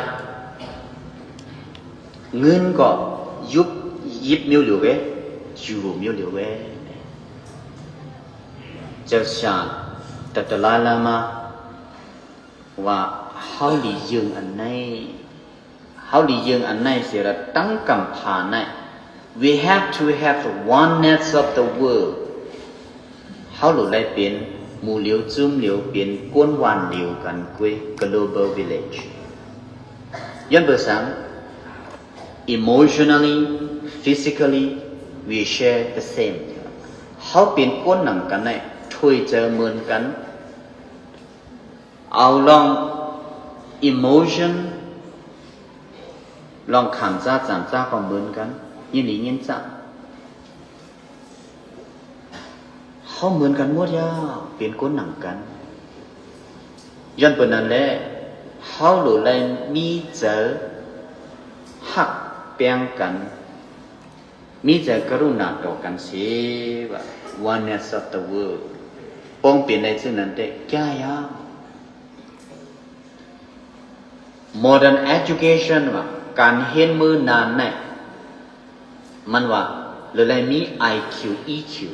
ເງິນກໍຢຸບ ຢິບມ້ຽວຫຼຽວເວ ຢູໂຣມ້ຽວຫຼຽວເວ. ເຈົ້າຊາຍ ຕະຕະລາລາມາ ວ່າເຮົາຫຼີເຢິງອັນໃນ ເຮົາຫຼີເຢິງອັນໃນເສຍລະ ຕັ້ງກຳພາໃນ We have to have oneness of the world. ເຮົາຫຼູໄດ້ເປັນໝູ່ຫຼຽວຈຸ້ມຫຼຽວ ເປັນກົ້ນຫວ່ານຫຼຽວກັນເກວຍ global village. ຍ້ອນເບີສັງ emotionally, physically, we share the same. ເຮົາເປັນກົ້ນນຳກັນໃນ ຖ້ວຍເຈີເມີນກັນ ເອົາລອງ emotion ລອງຄຳຈາຈຳຈາກໍເມີນກັນ ຍິນດີຍິນຈາ ເຮົາເມີນກັນໝົດຢ່າ ເປັນກົ້ນນຳກັນ. ຍ້ອນເປັນນັ້ນແຫຼະ ເຮົາໂລໄລມີເຈີຮັກແປງກັນ ມີເຈີກະລຸນາຕໍ່ກັນເສວ່າ oneness of the world ປ້ອງເປັນໄດ້ເຊັ່ນນັ້ນແຕ່ ແກ້ຍາກ. Modern education ວ່າ ການຮຽນມື້ນານໃນ ມັນວ່າ ເລີໄລມີ ໄອຄິວ ອີຄິວ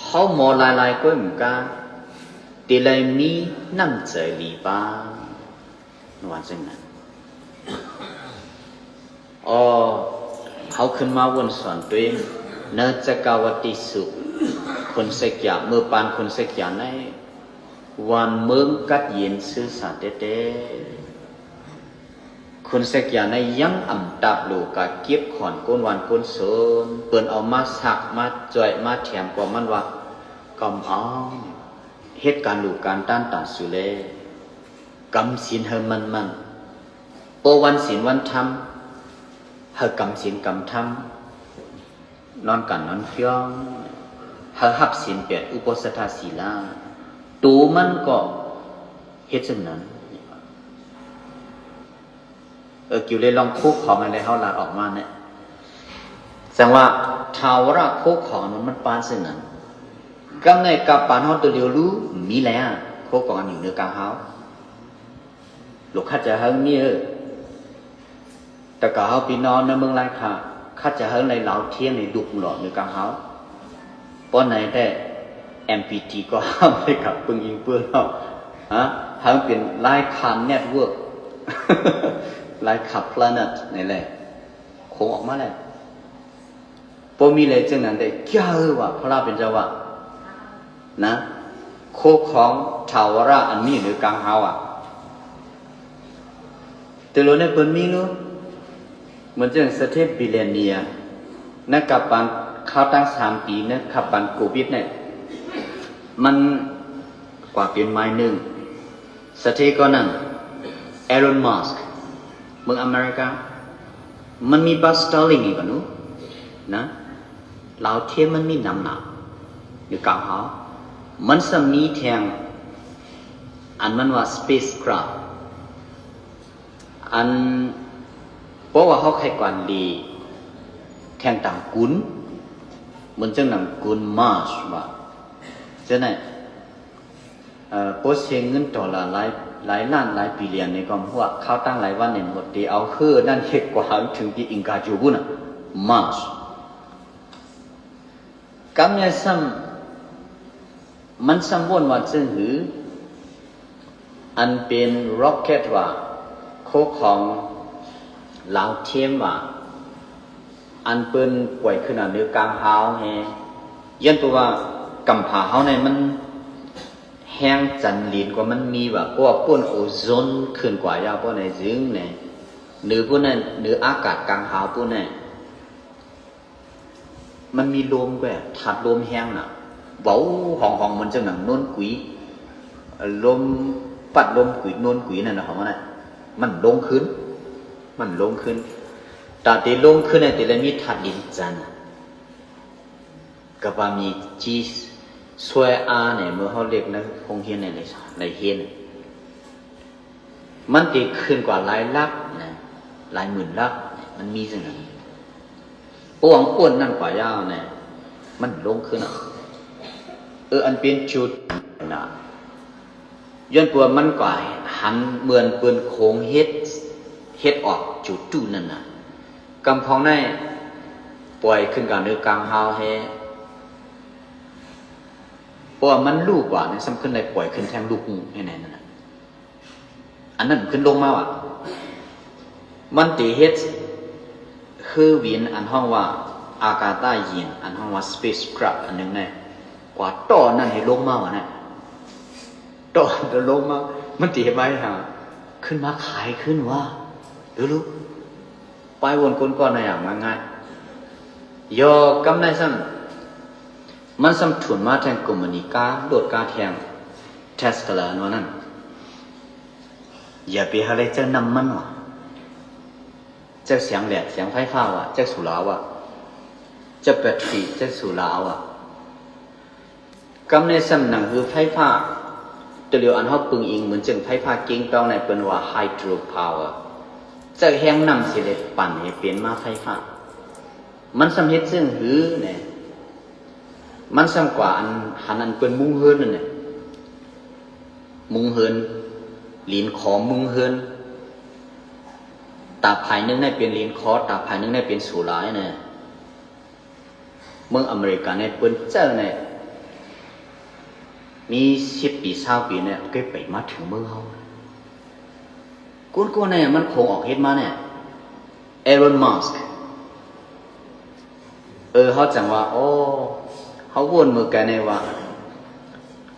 ເຮົາມໍຫຼາຍໆກວ່າໝູ່ກາ ເຕໄລມີນ້ຳໃຈຫຼີປາ ວ່າຈັ່ງນັ້ນ. ອໍ ເຮົາຂຶ້ນມາວົນສອນຕົວເອງ ເນີຈັກກະວັດຕິສຸ ຄຸນສັກຍາ ເມື່ອປານຄຸນສັກຍາໃນ ຫວານເມືອງກັດເຢັນຊື່ສາແຕ່ໆ ຄຸນສັກຍາໃນຍັງອຳຕາບໂລກາ ເກັບຂອນກົ້ນຫວານກົ້ນສົນ ເພິ່ນເອົາມາສັກ ມາຈ່ອຍ ມາແຖມ ກໍມັນວ່າ ກຳເອົາ ເຮັດການລູກການຕ້ານຕານສຸເລ ກຳສິນໃຫ້ໝັ້ນໆ ເພາະວັນສິນວັນທຳ ໃຫ້ກຳສິນກຳທຳ ນອນການນອນເຄື່ອງ ໃຫ້ຮັບສິນແປດ ອຸໂປສະຖະສີລາ ໂຕມັນກໍເຮັດເຊັ່ນນັ້ນ. ເອີ ກິວເລລອງໂຄຂອງອັນໃດເຮົາລາດອອກມາແນະ ຈັ່ງວ່າ ທາວະລະໂຄຂອງມັນ ມັນປານເຊັ່ນນັ້ນ ກຳໃນກາປານເຮົາໂຕຫຼຽວຮູ້ ມີແລ້ວ ໂຄຂອງອັນຢູ່ເໜືອກາງເຮົາ ລູກຄັດຈະເຮີມີເອີ ແຕ່ກະເຮົາພີ່ນ້ອງໃນເມືອງລາຍຄາ ຄັດຈະເຮີໃນລາວທຽງໃນດຸກຫຼອດເໜືອກາງເຮົາ ປ້ອນໃນແຕ່ ເອັມພີທີ ກໍຫ້າມໃນກາປຶງອີງເປືອງເຮົາ ຮະ ເຮົາເປັນລາຍຄາເນັດເວີກ ລາຍຄາພລາເນັດນີ້ແຫຼະ ໂຄງອອກມາແລ້ວ. ບໍ່ມີເລີຍຈັ່ງນັ້ນເດ້ ເຈົ້າວ່າ ພະລາເປັນເຈົ້າວ່າ ນະ ໂຄຂອງທາວະລະອັນມີຢູ່ເໜືອກາງເຮົາອະ ເຕີໂລໃນເພິ່ນມີໂລ ເໝືອນຈັ່ງສະເທດບິລເນຍ ໃນກັບປານຄາວຕັ້ງສາມປີ ໃນຂັບປານໂຄວິດນີ້ ມັນກວ່າເປັນມາຍໜຶ່ງ ສະເທດກໍນັ້ນ ເອລອນ ມັສ ເມືອງອາເມລິກາ ມັນມີປາສະຕາລິງອີກກໍໜູ ນະ ລາວທຽມມັນມີນຳໜາ ຢູ່ກາງເຮົາ ມັນສະມີແທ່ງ ອັນມັນວ່າ spacecraft ອັນ ເພາະວ່າເຮົາໄຂກວານລີແທ່ງຕາມກຸນ ເໝືອນຈັ່ງນຳກຸນ Mars ວ່າ ເຈົ້ານາຍ ເອີ ໂປເຊເງິນໂຕລາຫຼາຍ ຫຼາຍລ້ານຫຼາຍບີລຽນໃນຄວາມຫົວ ເຂົາຕັ້ງຫຼາຍວັນນີ້ໝົດ ທີ່ເອົາເຮືອນັ້ນເຮັດກວ່າເຖິງທີ່ອິງກາຈູພຸ້ນນະ Mars ກຳແນວຊ້ຳ ມັນຊ້ຳວົນວ່າເຊິ່ງຫື ອັນເປັນ rocket ວ່າ ໂຄຂອງລາວເທມວ່າ ອັນເພິ່ນປ່ອຍຂຶ້ນເອົາເໜືອກາງຫາວແຮ ຍ້ອນເພາະວ່າກຳພາເຮົາໃນມັນແຮງຈັນຫຼີນກວ່າມັນມີວ່າ ເພາະວ່າປົນໂອໂຊນຂຶ້ນກວ່າຍາວ ເພາະໃນຈຶ່ງໃນເໜືອພຸ້ນນັ້ນ ເໜືອອາກາດກາງຫາວພຸ້ນນັ້ນ ມັນມີລົມກວ່າ ທາດລົມແຮງນະ ເວົ້າຫ້ອງໆ ມັນຈັ່ງໜັງໂນ້ນກຸຍ ລົມ ພັດລົມກຸຍໂນ້ນກຸຍນັ້ນນະ ຂອງມັນນະ ມັນລົງຂຶ້ນ ມັນລົງຂຶ້ນ ຕາເຕລົງຂຶ້ນນະ ເຕລະມີທາດດິນຈັນນະ ກະວ່າມີຈີຊ່ວຍອາແນ ເມື່ອເຮົາເລັກໃນໂຮງຮຽນໃນ ໃນຮຽນ ມັນເກຂຶ້ນກວ່າຫຼາຍຫຼັກນະ ຫຼາຍໝື່ນຫຼັກ ມັນມີຈັ່ງນັ້ນ ປວງປົນນັ້ນກວ່າຍາວນະ ມັນລົງຂຶ້ນນະ ເອີ ອັນເປັນຈຸດນະ ຍ້ອນເພາະວ່າມັນກວ່າຫັນເໝືອນເພິ່ນໂຄງເຮັດ ເຮັດອອກຈຸດຕູ້ນັ້ນນະ ກຳພອງໃນປ່ອຍຂຶ້ນກາງເໜືອກາງຫາວແຮ ເພາະວ່າມັນຮູ້ກວ່ານະ ສ່ຳຂຶ້ນໄດ້ປ່ອຍຂຶ້ນແທງລູກໝູ່ໃຫ້ແນ່ນັ້ນນະ ອັນນັ້ນຂຶ້ນລົງມາວ່າ ມັນເຕເຮັດເຮືອບິນອັນຮ້ອງວ່າອາກາຕະຍານ ອັນຮ້ອງວ່າ spacecraft ອັນໜຶ່ງໃນ ກວ່າຕໍ່ນັ້ນໃຫ້ລົງມາວ່ານະ ຕໍ່ນັ້ນລົງມາ ມັນເຕເຮັດໄວ້ຫາ ຂຶ້ນມາຂາຍຂຶ້ນວ່າ ເອີ ລູກ ປາຍວົນກົ້ນກ້ອນນະ ຢ່າງງ່າຍໆ ຍໍກຳໄດ້ຊ້ຳ ມັນຊ້ຳທຸນມາແທງໂກມມານີກາ ໂດດກາແທງ Tesla ອັນວ່ານັ້ນ ຢ່າໄປຫາໄດ້ເຈົ້ານ້ຳມັນວ່າ ເຈົ້າສຽງແດດ ສຽງໄຟຟ້າວ່າ ເຈົ້າສຸລາວ່າ ເຈົ້າແບັດທຣີ ເຈົ້າສຸລາວ່າ ກຳໃນຊ້ຳໜັງຫືໄຟຟ້າ ໂຕດຽວອັນເຮົາປຶງອີງ ເໝືອນຈັ່ງໄຟຟ້າເກັ່ງຕ້ອງໃນ ເພິ່ນວ່າ hydropower ເຈົ້າແຮງນ້ຳຊິໄດ້ປັ່ນໃຫ້ເປັນມາໄຟຟ້າ ມັນຊ້ຳເຮັດເຊິ່ງຫືແນ່ ມັນຊ້ຳກວ່າອັນ ຫັນອັນເພິ່ນມຸງເຮືອນນັ້ນແຫຼະ ມຸງເຮືອນ ຫຼີນຂໍມຸງເຮືອນ ຕາພາຍໜຶ່ງໃນເປັນຫຼີນຂໍ ຕາພາຍໜຶ່ງໃນເປັນໂຊລານະ ເມືອງອາເມລິກາໃນເພິ່ນເຈົ້າໃນ ມີສິບປີ ຊາວປີໃນ ກໍໄປມາເຖິງເມືອງເຮົາ ກຸນໂກໃນມັນຄົງອອກເຮັດມາແນ່ Elon Musk ເອີ ເຮົາຈັ່ງວ່າ ໂອ້ ເຮົາວົນເມືອໄກໃນວ່າ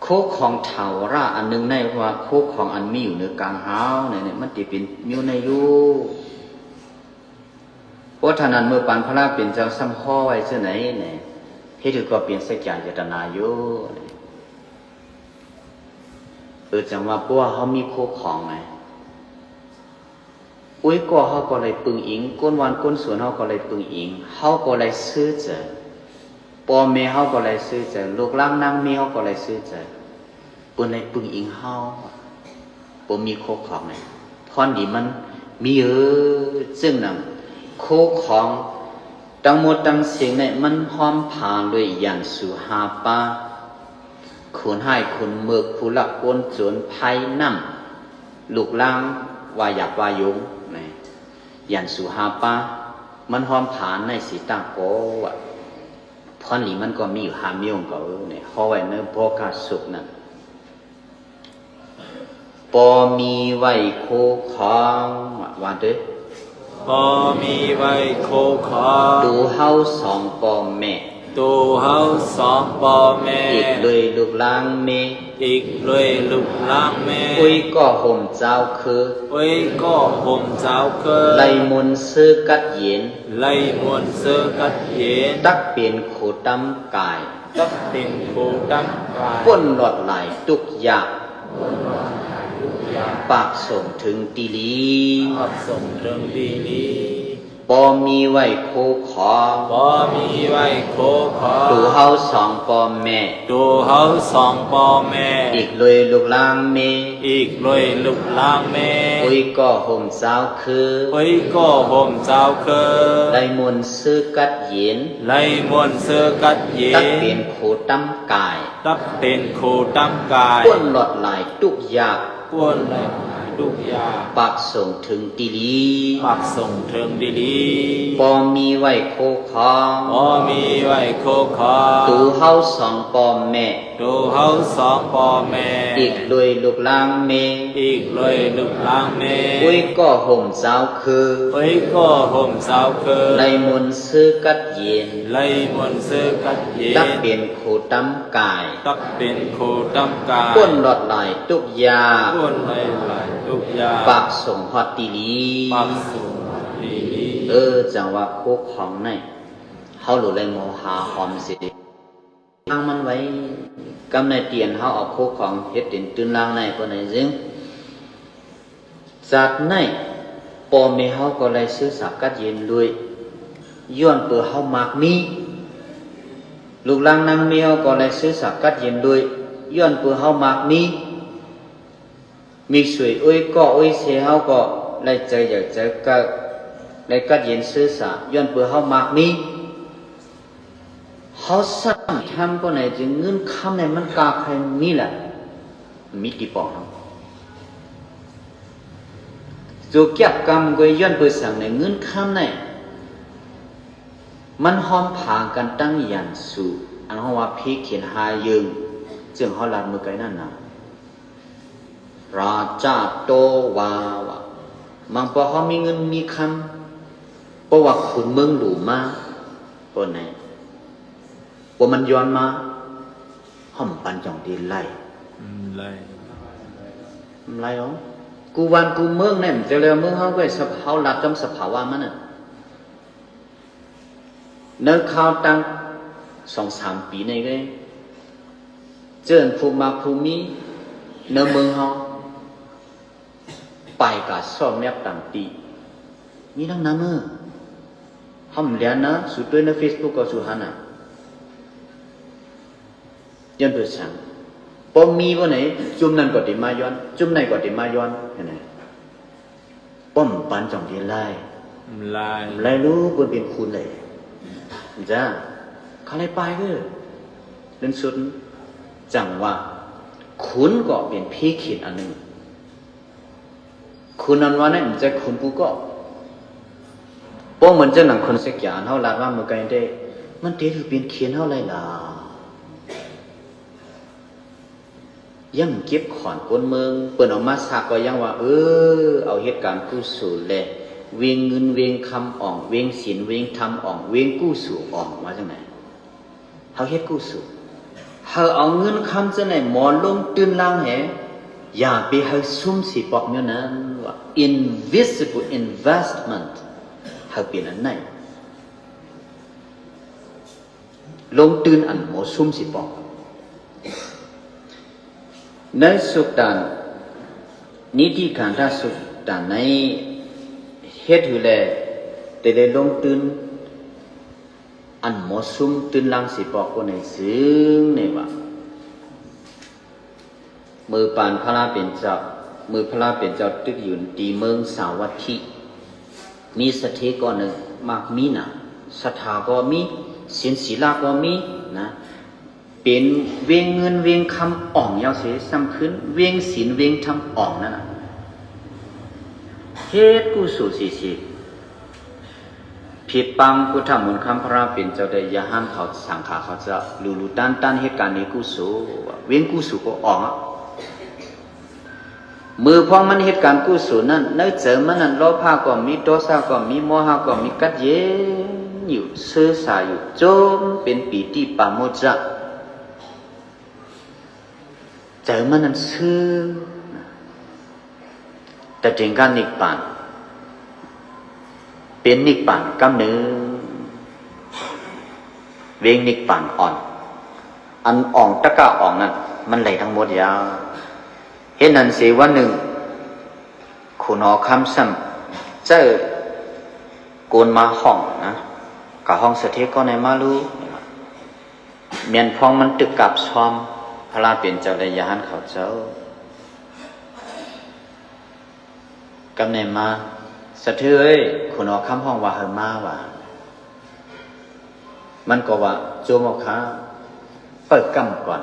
ໂຄຂອງຖາວະລະອັນໜຶ່ງໃນວ່າ ໂຄຂອງອັນມີຢູ່ເໜືອກາງຫາວໃນ ມັນຊິເປັນຢູ່ໃນຢູ່ ເພາະທະນັ້ນ ເມື່ອປານພະລາເປັນເຈົ້າຊ້ຳຫໍໄວ້ເທື່ອໃດໃນ ເຮັດໃຫ້ກໍເປັນສັກຍາຍະຕະນາຢູ່ໃນ ເອີ ຈັ່ງວ່າ ເພາະວ່າເຮົາມີໂຄຂອງໃນ ໂອ້ຍ ກໍເຮົາກໍໄດ້ປຶງອີງ ຄົນບ້ານຄົນສວນເຮົາກໍໄດ້ປຶງອີງ ເຮົາກໍໄດ້ຊື່ໃຈ ພໍ່ແມ່ເຮົາກໍໄດ້ຊື່ໃຈ ລູກຫຼານນາງເມເຮົາກໍໄດ້ຊື່ໃຈ ເພິ່ນໄດ້ປຶງອີງເຮົາ ບໍ່ມີໂຄຂອງໃນ ພອນດີມັນມີເອີ ເຊິ່ງນຳໂຄຂອງ ທັງໝົດທັງສິ້ນນີ້ ມັນຫ້ອມຜາດ້ວຍຢານສູຫ້າປາ ຂຸນຮ້າຍຂຸນເມີກ ຜູ້ລັກໂກນໂຈນ ໄພນ້ຳ ລູກລ້າງ ວ່າຢາກວ່າຢົງ ນີ້ ຢານສູຫ້າປາ ມັນຫ້ອມຜາໃນສີຕາໂກ ວ່າ ພອນຫຼີມັນກໍມີຢູ່ຫ້າມ້ຽວກໍ ນີ້ ຫໍໄວ້ໃນບໍ່ກາສຸກນັ້ນ ປໍມີໄວ້ໂຄຂອງ ວ່າເດີ ປໍມີໄວ້ໂຄຂອງ ໂຕເຮົາສອງພໍ່ແມ່ ໂຕເຮົາສອງພໍ່ແມ່ ອີກດ້ວຍລູກຫຼານເມ ອີກດ້ວຍລູກຫຼານແມ່ ໂອ້ຍກໍໂຮມເຈົ້າຄື ໂອ້ຍກໍໂຮມເຈົ້າຄື ໄລ່ມົນເຊີກັດເຢັນ ໄລ່ມົນເຊີກັດເຢັນ ຕັກເປັນໂຄຕຳກາຍ ຕັກເປັນໂຄຕຳກາຍ ພົ້ນລອດຫຼາຍທຸກຍາກ ປາກສົ່ງເຖິງທີ່ດີ ປາກສົ່ງເຖິງທີ່ດີ ເອີ ບໍ່ມີໄວ້ໂຄຂອງ ບໍ່ມີໄວ້ໂຄຂອງ ໂຕເຮົາສອງພໍ່ແມ່ ໂຕເຮົາສອງພໍ່ແມ່ ອີກໂດຍລູກຫຼານເມ ອີກໂດຍລູກຫຼານເມ ໂອ້ຍກໍໂຮມເຈົ້າຄື ໂອ້ຍກໍໂຮມເຈົ້າຄື ໄດ້ມ່ວນຊື່ກັດເຢັນ ໄດ້ມ່ວນຊື່ກັດເຢັນ ຕັກເປັນໂຄຕຳກາຍ ຕັກເປັນໂຄຕຳກາຍ ປົ້ນລອດລາຍທຸກຢາກ ປົ້ນລອດລາຍທຸກຢາກ ປາກສົງເຖິງຕີລີ ປາກສົງເຖິງຕີລີ ບໍ່ມີໄວ້ໂຄຂອງ ບໍ່ມີໄວ້ໂຄຂອງ ໂຕເຮົາສອງພໍ່ແມ່ ໂຕເຮົາສອງພໍ່ແມ່ ອີກໂດຍລູກຫຼານເມ ອີກໂດຍລູກຫຼານເມ ໂອ້ຍກໍໂຮມເຈົ້າຄື ໂອ້ຍກໍໂຮມເຈົ້າຄື ໄດ້ມ່ວນຊື່ກັດເຢັນ ໄດ້ມ່ວນຊື່ກັດເຢັນ ຕັກເປັນໂຄຕຳກາຍ ຕັກເປັນໂຄຕຳກາຍ ປົ້ນລອດລາຍທຸກຢາກ ປົ້ນລອດລາຍທຸກຢາກ ປາກສົງຮອດຕີລີ ປາກສົງຮອດຕີລີ ເອີ ຈັ່ງວ່າໂຄຂອງໃນ ເຮົາໂລແລງໂມຫາຫອມເສ ທາງມັນໄວ້ ກຳໃນຕຽນເຮົາເອົາໂຄຂອງເຮັດເປັນຕື່ນລາງໃນກໍໃນຈຶ່ງ ຊາດໃນ ພໍ່ແມ່ເຮົາກໍໄດ້ຊື່ສາກັດເຢັນດ້ວຍ ຍ້ອນເປີເຮົາມັກມີ ລູກຫຼານນາງເມເຮົາກໍໄດ້ຊື່ສາກັດເຢັນດ້ວຍ ຍ້ອນເປີເຮົາມັກມີ ມີສວຍໂອ້ຍກໍໂອ້ຍເຊເຮົາກໍໄດ້ໃຈໃຫຍ່ໃຈກະ ໄດ້ກັດເຢັນຊື່ສາ ຍ້ອນເປີເຮົາມັກມີ ເຮົາສ້າງທຳກໍໃນຈຶ່ງເງິນຄຳໃນມັນກາໃຄມີລະ ມີຕິປອງເຮົາ ໂຈກຽບກຳກໍຍ້ອນເປີສັງໃນເງິນຄຳໃນ ມັນຫ້ອມພາກັນຕັ້ງຢານສູ ອັນເຮົາວ່າເພເຂນຫາເຢິງ ເຊິ່ງເຮົາລາດມື້ໄກນັ້ນນະ ລາຈາໂຕວາວະ ມັງປອເຮົາມີເງິນມີຄຳ ເພາະວ່າຂຸນເມືອງຫຼູມາ ປານໃດ ພວກມັນຍ້ອນມາ ຫ້ອມປັນຈ່ອງຕີໄລ່ ອືມ ໄລ່ ໄລ່ເອົາ ກູວານກູເມືອງແນມ ແຕ່ລະເມືອງເຮົາກໍສະພາວະລັດຈຳສະພາວະມັນນະ ໃນຄາວຕັ້ງສອງສາມປີນີ້ເດ້ ເຈີນຜູ້ມັກຜູ້ມີ ໃນເມືອງເຮົາ ປາຍກາຊອກແນບຕາມຕີ ມີນັກນຳເອີ ຫ້ອມແລນນະ ສູຕົວໃນເຟສບຸກກໍສູຫັນນະ ຍ້ອນເປີສັງ ພໍມີບໍ່ໃນ ຈຸ່ມນັ້ນກໍຕິມາຍ້ອນ ຈຸ່ມໃນກໍຕິມາຍ້ອນ ເຫັນໄດ ປ້ອມປັນຈ່ອງເດລາຍ ລາຍ ລາຍລູກເພິ່ນເປັນຄຸນເລີຍ ຈ້າ ເຂົາເລີຍປາຍເດີ ເປັນສຸດ ຈັ່ງວ່າ ຄຸນກໍເປັນເພເຂນອັນໜຶ່ງ ຄຸນອັນວ່ານັ້ນ ມັນຈະຄຸນຜູ້ກໍ ບໍ່ເໝືອນຈັ່ງໜັງຄົນສັກຢາ ອັນເຮົາລາດວ່າເມື່ອໄກເດ້ ມັນເຕະຖືເປັນເຂນເຮົາໄລ່ລາ ຢ້ຳເກັບຂອນຄົນເມືອງ ເພິ່ນເອົາມາສາກກໍຍັງວ່າ ເອີ ເອົາເຮັດການກຸສົນແລະ ເວງເງິນເວງຄຳອອງ ເວງສິນເວງທຳອອງ ເວງກຸສົນອອງ ວ່າຈັ່ງໃດ ເຮົາເຮັດກຸສົນ ເຮົາເອົາເງິນຄຳຈັ່ງໃດມາລົງທຶນລ້າງແຮ ຢ່າໄປໃຫ້ຊຸມຊິປອກແນວນັ້ນ ວ່າ invisible investment ໃຫ້ເປັນອັນໃດ ລົງທຶນອັນບໍ່ຊຸມຊິປອກ ໃນສຸດຕານ ນິຕິການທາງສຸດຕານໃນ ເຮັດໃຫ້ແລ ແຕ່ໄດ້ລົງທຶນ ອັນໝໍ້ສຸມຕື່ນຫຼັງຊິບອກຜູ້ໃດຊຶ່ງ ນີ້ວ່າ ເມື່ອປານພະລາເປັນເຈົ້າ ເມື່ອພະລາເປັນເຈົ້າຕຶກຢືນທີ່ເມືອງສາວັດຖິ ມີສະເຖກໍໜຶ່ງ ມັກມີນາມ ສັດທາກໍມີ ສິນສີລາກໍມີນະ ເປັນເວງເງິນເວງຄຳອອງຍາວເສຊ້ຳຂຶ້ນ ເວງສິນເວງທຳອອງນັ້ນນະ ເຮັດກຸສົນຊິ ຜິດປັງພຸດທະມຸນຄຳພະລາເປັນເຈົ້າໄດ້ ຢ່າຫ້າມເຂົາສັງຂາເຂົາເຈົ້າ ຫຼູໆຕ່ານໆເຮັດການດີກຸສົນ ເວງກຸສົນກໍອອກ ເມື່ອພວກມັນເຮັດການກຸສົນນັ້ນ ໃນໃຈມັນນັ້ນ ໂລພະກໍມີ ໂທສະກໍມີ ໂມຫະກໍມີ ກັດແຍ່ງຢູ່ ຊື່ສາຢູ່ ຈົ່ມເປັນປີຕິປາໂມດຈະ ໃຈມັນນັ້ນຊື່ ແຕ່ເຖິງການນິບປານ ເປັນນິບປານກຳໜຶ່ງ ເວງນິບປານອ່ອນ ອັນອອງຕະກະອອງນັ້ນ ມັນໄຫຼທັງໝົດຢ່າ ເຮັດນັ້ນເສ ວັນໜຶ່ງ ຂຸນຫໍຄຳຊ້ຳ ເຈົ້າ ໂກນມາຮ້ອງນະ ກະຮ້ອງສະເທກອນໃນມາລູ ແມ່ນພ້ອງມັນຕຶກກັບຊອມພະລາເປັນເຈົ້າ ແລະ ຍາຫັນເຂົາເຈົ້າ. ກັບແນມາ ສະເທເອີຍ ຂຸນອອກຄຳຮ້ອງວ່າໃຫ້ມາວ່າ ມັນກໍວ່າ ໂຈມອກຄາ ເປີດກຳກ່ອນ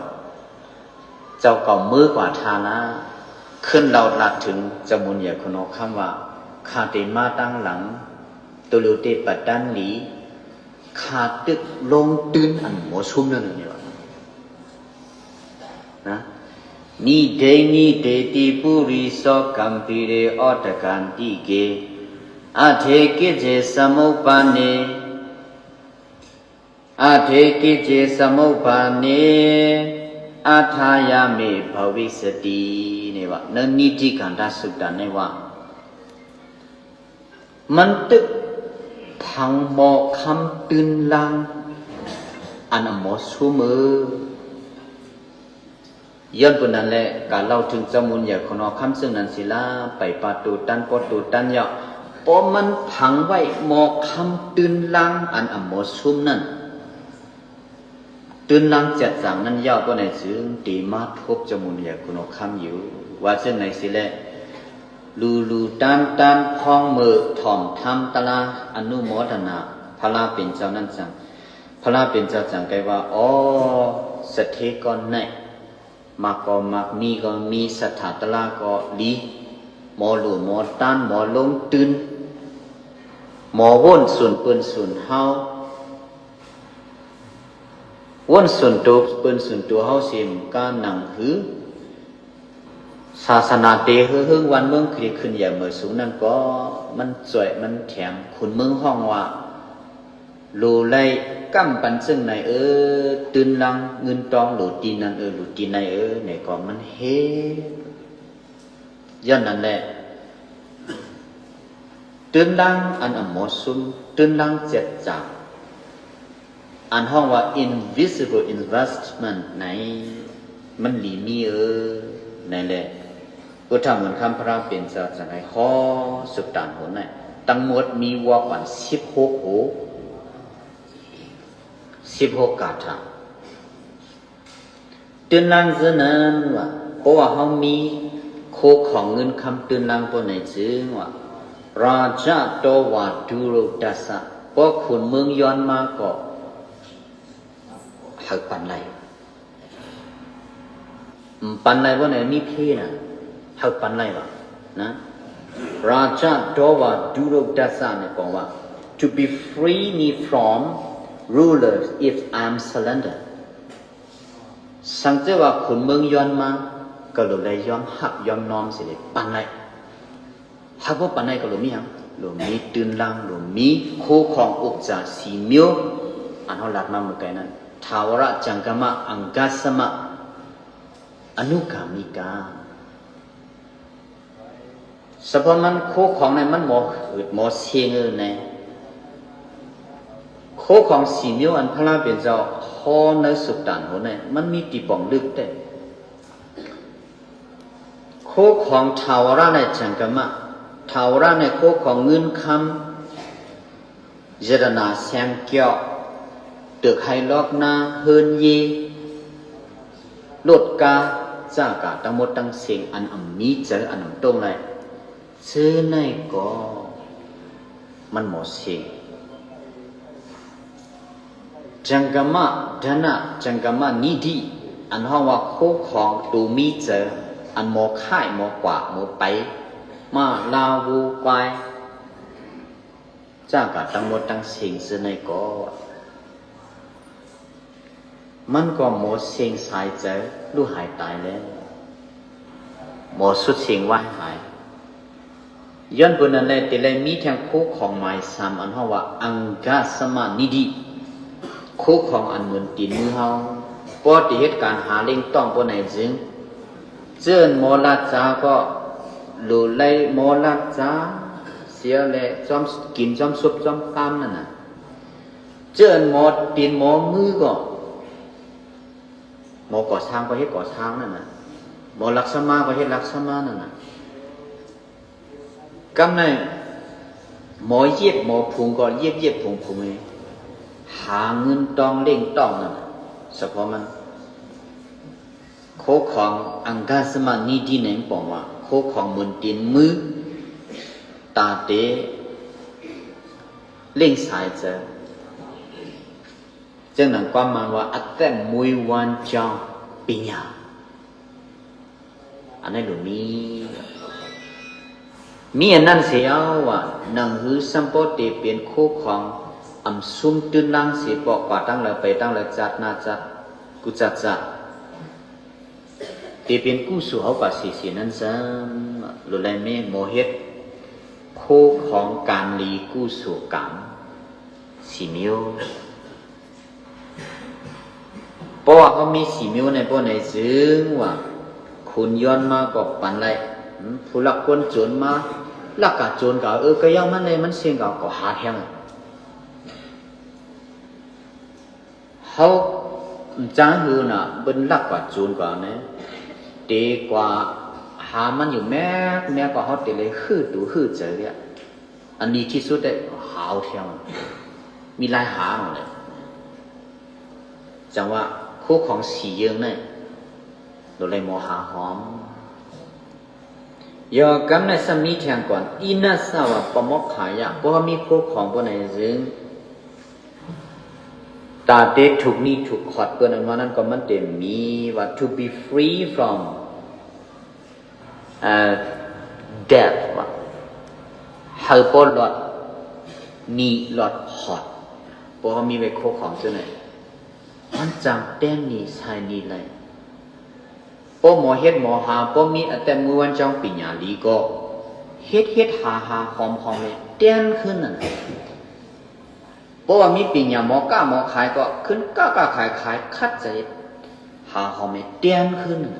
ເຈົ້າກໍມືກວ່າທ່ານາ ຂຶ້ນເລົ່າລາດເຖິງຈະມຸນໃຫຍ່ຂຸນອອກຄຳວ່າ ຂ້າເຕມາຕັ້ງຫຼັງ ໂຕໂລເຕປະຕັນຫຼີ ຂ້າຕຶກລົງຕື່ນອັນໝໍຊຸມນັ້ນນີ້ວ່າ ນະ ນິເດນິເດຕິປຸລິໂສກັມພີເຣ ໂອຕະກັນຕິເກ ອະເທກິເຈສະມຸບປາເນ ອະເທກິເຈສະມຸບປາເນ ອັດຖາຍາເມ ພະວິສະຕິ ນີ້ວ່າ ໃນນິຕິການຕະສຸດຕານີ້ວ່າ ມັນຕຶກພັງໝໍຄຳຕື່ນລາງ ອັນອຳໝໍຊຸມເອີ. ຍ້ອນເປັນນັ້ນແຫຼະ ການເລົ່າເຖິງເຈົ້າມຸນໃຫຍ່ຂອງນອກຄຳເຊິ່ງນັ້ນສິລາ ໄປປະຕູຕັນ ປະຕູຕັນຍາວ ເພາະມັນພັງໄວ້ໝໍຄຳຕື່ນລາງ ອັນອຳໝໍຊຸມນັ້ນ ຕື່ນລາງຈັດຈາງນັ້ນຍາວ ເພາະໃນເຊິ່ງເຕມາທົບເຈົ້າມຸນໃຫຍ່ຂອງນອກຄຳຢູ່ ວ່າເຊິ່ງໃນສິແລະ ລູລູຕານຕານ ຄອງເມີ ຖອມທຳຕະລາ ອະນຸໂມທະນາ ພະລາເປັນເຈົ້ານັ້ນຈັ່ງ ພະລາເປັນເຈົ້າຈັ່ງໄກວ່າ ອໍ ສະເທກອນໃນ ມັກກໍມັກ ມີກໍມີ ສັດທາຕະລາກໍດີ ໝໍຫຼວງ ໝໍຕານ ໝໍລົງຕື່ນ ໝໍວົນສູນເປີ້ນສູນເຮົາ ວົນສູນໂຕເປີ້ນສູນໂຕເຮົາ ເສມກາໜັງຫື ສາສະໜາເຕເຮີເຮີງ ວັນເມືອງຄືໄດ້ຂຶ້ນໃຫຍ່ເໝີສູງນັ້ນກໍ ມັນຊ່ວຍມັນແຖມ ຂຸນເມືອງຮ້ອງວ່າ ໂລໄລກຳປັນເຊິ່ງໃນເອີ ຕື່ນລາງເງິນຕອງ ໂລຕີນນັ້ນເອີ ໂລຕີນໃນເອີ ໃນກໍມັນເຮັດ ຍ້ອນນັ້ນແຫຼະ ຕື່ນລາງອັນອຳໝໍຊຸມ ຕື່ນລາງເຈັດຈາກ ອັນຮ້ອງວ່າ invisible investment ໃນ ມັນຫຼີມີເອີ ໃນແຫຼະ ພຸດທະມຸນຄຳພະລາເປັນເຈົ້າຈະໃຫ້ຫໍສຸດຕານຫົນໃນ ທັງໝົດມີວອກວັນສິບຫົກໂຫ ສິບຫົກກາຖາ ຕື່ນລາງເຊິ່ງນັ້ນວ່າ ເພາະວ່າເຮົາມີໂຄຂອງເງິນຄຳຕື່ນລາງພວກໃນເຊິ່ງວ່າ ຣາຈະໂຕວາດູໂຣດັດສະ ພວກຂຸນເມືອງຍ້ອນມາກໍໃຫ້ປັນໄດ້ ອືມ ປັນໄດ້ບໍ່ໃນມີເພນະ ເຮົາປັນໄດ້ວະ ນະ ຣາຈະໂຕວາດູໂຣດັດສະ ໃນກອງວ່າ to be free me from rulers if I'm surrender ສັງເຈວ່າຄົນເມືອງຍ້ອນມາ ກໍໂລໄດ້ຍອມຮັບຍອມນ້ອມເສຍເລີຍ ປັນໄດ້ ຫາກບໍ່ປານໃດກໍໂລມີຫຍັງ? ໂລມີຕື່ນລາງ, ໂລມີຄູ່ຄອງອຸກຈາສີ່ມ້ຽວ ອັນເຮົາລັດມາເມື່ອໄກນັ້ນ, ທາວະລະ, ຈັງກະມະ, ອັງກາສະມະ, ອະນຸກາມິກາ. ສະເພາະມັນຄູ່ຄອງນັ້ນມັນໝໍຫືດໝໍເຊັງເອີແນ່. ຄູ່ຄອງສີ່ມ້ຽວອັນພະລາເປັນເຈົ້າຫໍໃນສຸດຕານໂຫແນ່ ມັນມີຕີປ່ອງລຶກແທ້. ຄູ່ຄອງທາວະລະໃນຈັງກະມະ, ທາວະລະໃນຄູ່ຄອງເງິນຄຳ, ເຈຕະນາແສງແກ້ວ, ຕຶກໄຮ່ລອກນາ, ເຮືອນເຢ, ລົດກາ, ຈາກາທັງໝົດທັງເສັງ ອັນອຳມີເຈີ ອັນອຳຕົງໄລ ເຈີໃນກໍມັນໝໍເຊັງ. ຈັງກະມະດານະ, ຈັງກະມະນິທິ ອັນຮ້ອງວ່າຄູ່ຄອງໂຕມີເຈີ ອັນໝໍຄ້າຍ, ໝໍກວາດ, ໝໍໄປ, ມ້າ, ລາ, ວູ, ຄວາຍ, ຈາກການທັງໝົດທັງເສັງເຈີໃນກໍ ມັນກໍໝໍເຊັງສາຍເຈີ ລູກຫາຍຕາຍແລ້ວ ໝໍສຸດເຊັງວ່າຍຫາຍ. ຍ້ອນເພິ່ນນັ້ນແຫຼະ ຈຶ່ງໄດ້ມີແທ່ງຄູ່ຄອງໝາຍສາມ ອັນຮ້ອງວ່າອັງກາສະມະນິທິ ຄູ່ຄອງອັນເໝືອນຕີນມືເຮົາ ພໍທີ່ເຮັດການຫາເຫຼັ້ງຕ້ອງບໍ່ໄດ້ຈຶ່ງ ເຈີນໝໍລາດຈາກໍ ໂລໄລໝໍລາດຈາເສຍແລະ ຈອມກິນຈອມສົບຈອມຕາມນັ້ນນະ. ເຈີນໝໍຕີນໝໍມືກໍ ໝໍກໍ່ສ້າງກໍເຮັດກໍ່ສ້າງນັ້ນນະ ໝໍລັກສະມາກໍເຮັດລັກສະມານັ້ນນະ. ກຳໃນ ໝໍຢຽບໝໍຜຸງກໍຢຽບໆ ຜຸງໆ ໃຫ້ ຫາເງິນຕ້ອງເລັ່ງຕ້ອງນັ້ນນະ ສະເພາະມັນ ໂຄຂອງອັງກາສະມະນິທິໃນປອງວ່າ ໂຄຂອງໝື່ນຕີນມື ຕາເຕ ເລັ່ງສາຍເຈີ ເຊິ່ງໜັງຄວາມໝາຍວ່າ ອາແຕມມຸຍວານຈອງປິນຍາ ອັນນັ້ນໂລມີ ມີອັນນັ້ນເສຍວ່າ ໜັງຫືສຳປອເຕເປັນໂຄຂອງ ອຳຊຸມຕື່ນລາງເສຍເປາະກວ່າຕັ້ງແລໄປຕັ້ງແລຈັດໜ້າຈັດ ກຸຈັດຈະ ເຕເປັນກຸສົເຮົາກະເສຍເສຍນັ້ນຊ້ຳ ໂລແລເມໂມເຮັດ ໂຄຂອງການລີກຸສົກຳ ສີ່ມ້ຽວ ເພາະວ່າເຮົາມີສີ່ມ້ຽວໃນພວກໃນ ຊຶ່ງວ່າ ຄົນຍ້ອນມາກໍປັນໄດ້ ຜູ້ລັກຄົນໂຈນມາ ລັກກະໂຈນກະເອີ ກະຢ່າງມັນແຫຼະ ມັນເສັງກະກໍຫາແທງ ເຮົາຈາງຫືນະ ເບິ່ນລັກກວ່າໂຈນກວ່າແນ ເຕກວ່າຫາມັນຢູ່ແມັກ ແມັກກວ່າເຮົາເຕເລີຍຫືໂຕຫືໃຈເລີຍ ອັນດີທີ່ສຸດໄດ້ຫາວແທງ ມີຫຼາຍຫາວແຫຼະ ຈັ່ງວ່າໂຄຂອງສີ່ເຢິງໃນ ໂລໄລມໍຫາຫອມ ຍອກຳໃນສະມີແທງກ່ອນ ອິນນະສະວະປະໂມຄາຍະ ເພາະເຮົາມີໂຄຂອງພວກໃນຊຶ່ງ ຕາເຕທຸກນີ້ທຸກຂອດເປີ້ນອັນວ່ານັ້ນກໍມັນເຕັມມີວ່າ to be free from uh, death ວ່າ ໃຫ້ບໍ່ລອດໜີລອດຂອດ ເພາະເຮົາມີໄວ້ໂຄຂອງເຈົ້ານັ້ນ ມັນຈັ່ງແຕ່ນໜີຊາຍໜີໄລ ບໍ່ໝໍເຮັດໝໍຫາ ບໍ່ມີອາແຕມມືວັນຈອງປິນຍາລີກໍ ເຮັດເຮັດຫາຫາຫອມຫອມເລີຍ ແຕ່ນຂຶ້ນນັ້ນ ບໍ່ວ່າມີປິນຍາໝໍຄ້າໝໍຂາຍກໍ ຂຶ້ນຄ້າຄ້າຂາຍຂາຍ ຂັດໃຈເຮັດຫາຫອມເລີຍ ແຕ່ນຂຶ້ນນັ້ນ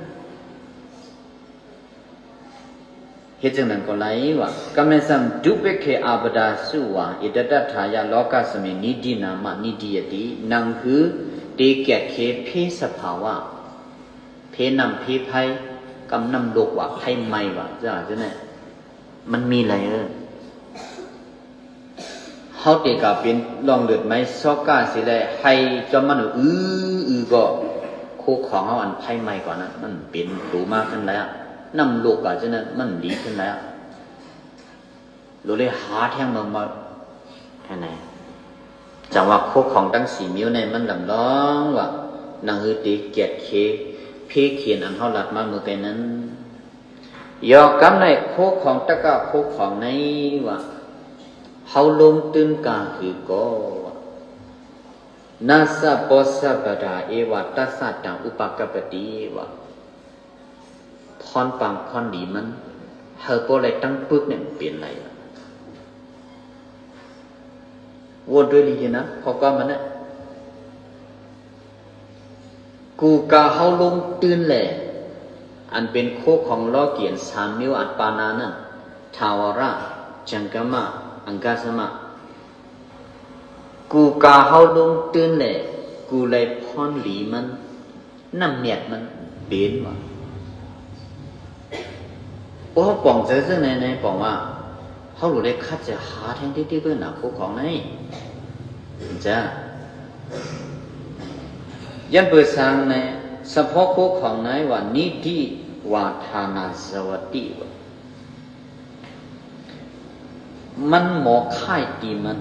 ເຮັດຈັ່ງນັ້ນກໍໄດ້ວ່າ ກຳແມ່ນຊ້ຳ ດຸເປເຂອາປະດາສຸວາ ເອຕະຕະຖາຍະ ໂລກະສະເມ ນິທິນາມະ ນິທິຍະຕິ ໜັງຫືເຕກຽດເຄເພສະພາວະ ເພນ້ຳເພໄຟ ກຳນ້ຳລົກວ່າ ໄຟໄໝ້ວ່າ ຈັ່ງຊັ້ນນະ ມັນມີຫຼາຍເອີ ເຮົາເຕກະເປັນຮ່ອງເລືອດໄໝ້ຊອກກາຊິແລ ໄຫ້ຈອມມັນອືໆກໍ ໂຄຂອງເຮົາອັນໄຟໄໝ້ກ່ອນນະ ມັນເປັນໂຕມາຂຶ້ນແລ້ວ ນ້ຳລົກກະຈັ່ງນັ້ນ ມັນດີຂຶ້ນແລ້ວ ໂລເລຫາແທງມາ ມາ ຫັ້ນນະ ຈັ່ງວ່າໂຄຂອງທັງສີ່ມ້ຽວໃນມັນລຳລອງວ່າ ໜັງຫືເຕກຽດເຄ ເພຂຽນອັນເຮົາລັດມາເມື່ອໄກນັ້ນ ຍອກຳໃນໂຄຂອງຕະກະໂຄຂອງໃນວ່າ ເຮົາລົງຕື່ນກາຄືກໍວ່າ ນາສະໂປສະບະດາເອວະ ຕັດສະຕັງອຸປະກັບປະຕິວ່າ ພອນປັງພອນດີມັນ ເຮົາບໍ່ໄດ້ຕັ້ງປຶກນີ້ເປັນໄລ ວນດ້ວຍລີນະ ຂໍ້ຄວາມມັນນະ ກູກາເຮົາລົງຕື່ນແລ ອັນເປັນໂຄຂອງລໍກຽນສາມນິ້ວອັນປານານັ້ນ ທາວະຣະ ຈັງກະມະ ອັງກາສະມະ ກູກາເຮົາລົງຕື່ນແລ ກູໄລພອນລີມັນ ນ້ຳແມັດມັນເປັນວ່າ ໂອ້ ເຮົາປອງໃຈເຊິ່ງໃນ ໃນປອງວ່າ ເຮົາຫຼູໄດ້ຄັດຈະຫາແທງທີ່ທີ່ເພິ່ນນະ ໂຄຂອງໃນ ຈະ ຢ້ານເປີດສາງໃນ ສະເພາະໂຄຂອງໃນວ່າ ນິທິວາທານາສະວັດຕິວ່າ ມັນໝໍຄ້າຍຕີມັນ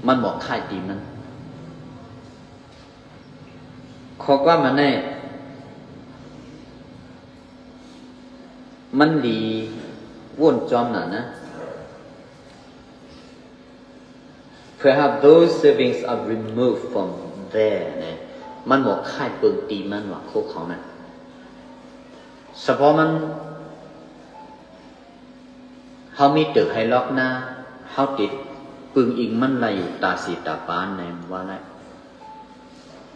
ມັນໝໍຄ້າຍຕີມັນ ຂໍ້ຄວາມອັນນີ້ ມັນດີວົນຈອມໜ້ານະ Perhaps those savings are removed from there ນະ ມັນໝໍຄ້າຍເປິງຕີມັນວ່າໂຄຂອງນັ້ນ ສະເພາະມັນ ເຮົາມີຕຶກໄຮ່ລັອກນາ ເຮົາຕິດປຶງອີງມັນໄດ້ຢູ່ຕາສີຕາປານໃນວ່າໄດ້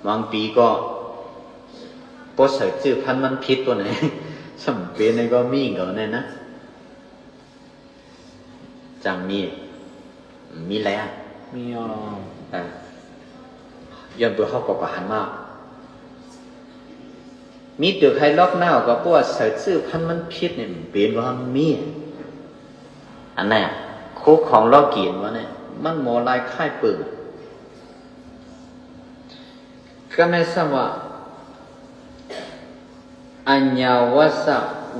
ບາງປີກໍບໍ່ໃສ່ຈື່ພັນມັນຜິດໂຕໃດ ສຳເປັນໃນກໍມີກໍແນ່ນະ ຈັ່ງມີ ມີແລ້ວ ມີ ເອີ ຍ້ອນເບິ່ງເຮົາກໍບໍ່ຫັນມາ ມີຕຶກໄຮ່ລັອກນາວກໍເພາະວ່າໃສ່ຊື່ພັນມັນຜິດນີ້ ເປັນວ່າມີ ອັນນັ້ນ ໂຄຂອງເລາະກິນວ່ານີ້ ມັນບໍ່ຫຼາຍຄ້າຍເປີງ. ກໍແມ່ນຊ້ຳວ່າ ອະຍາວະສະ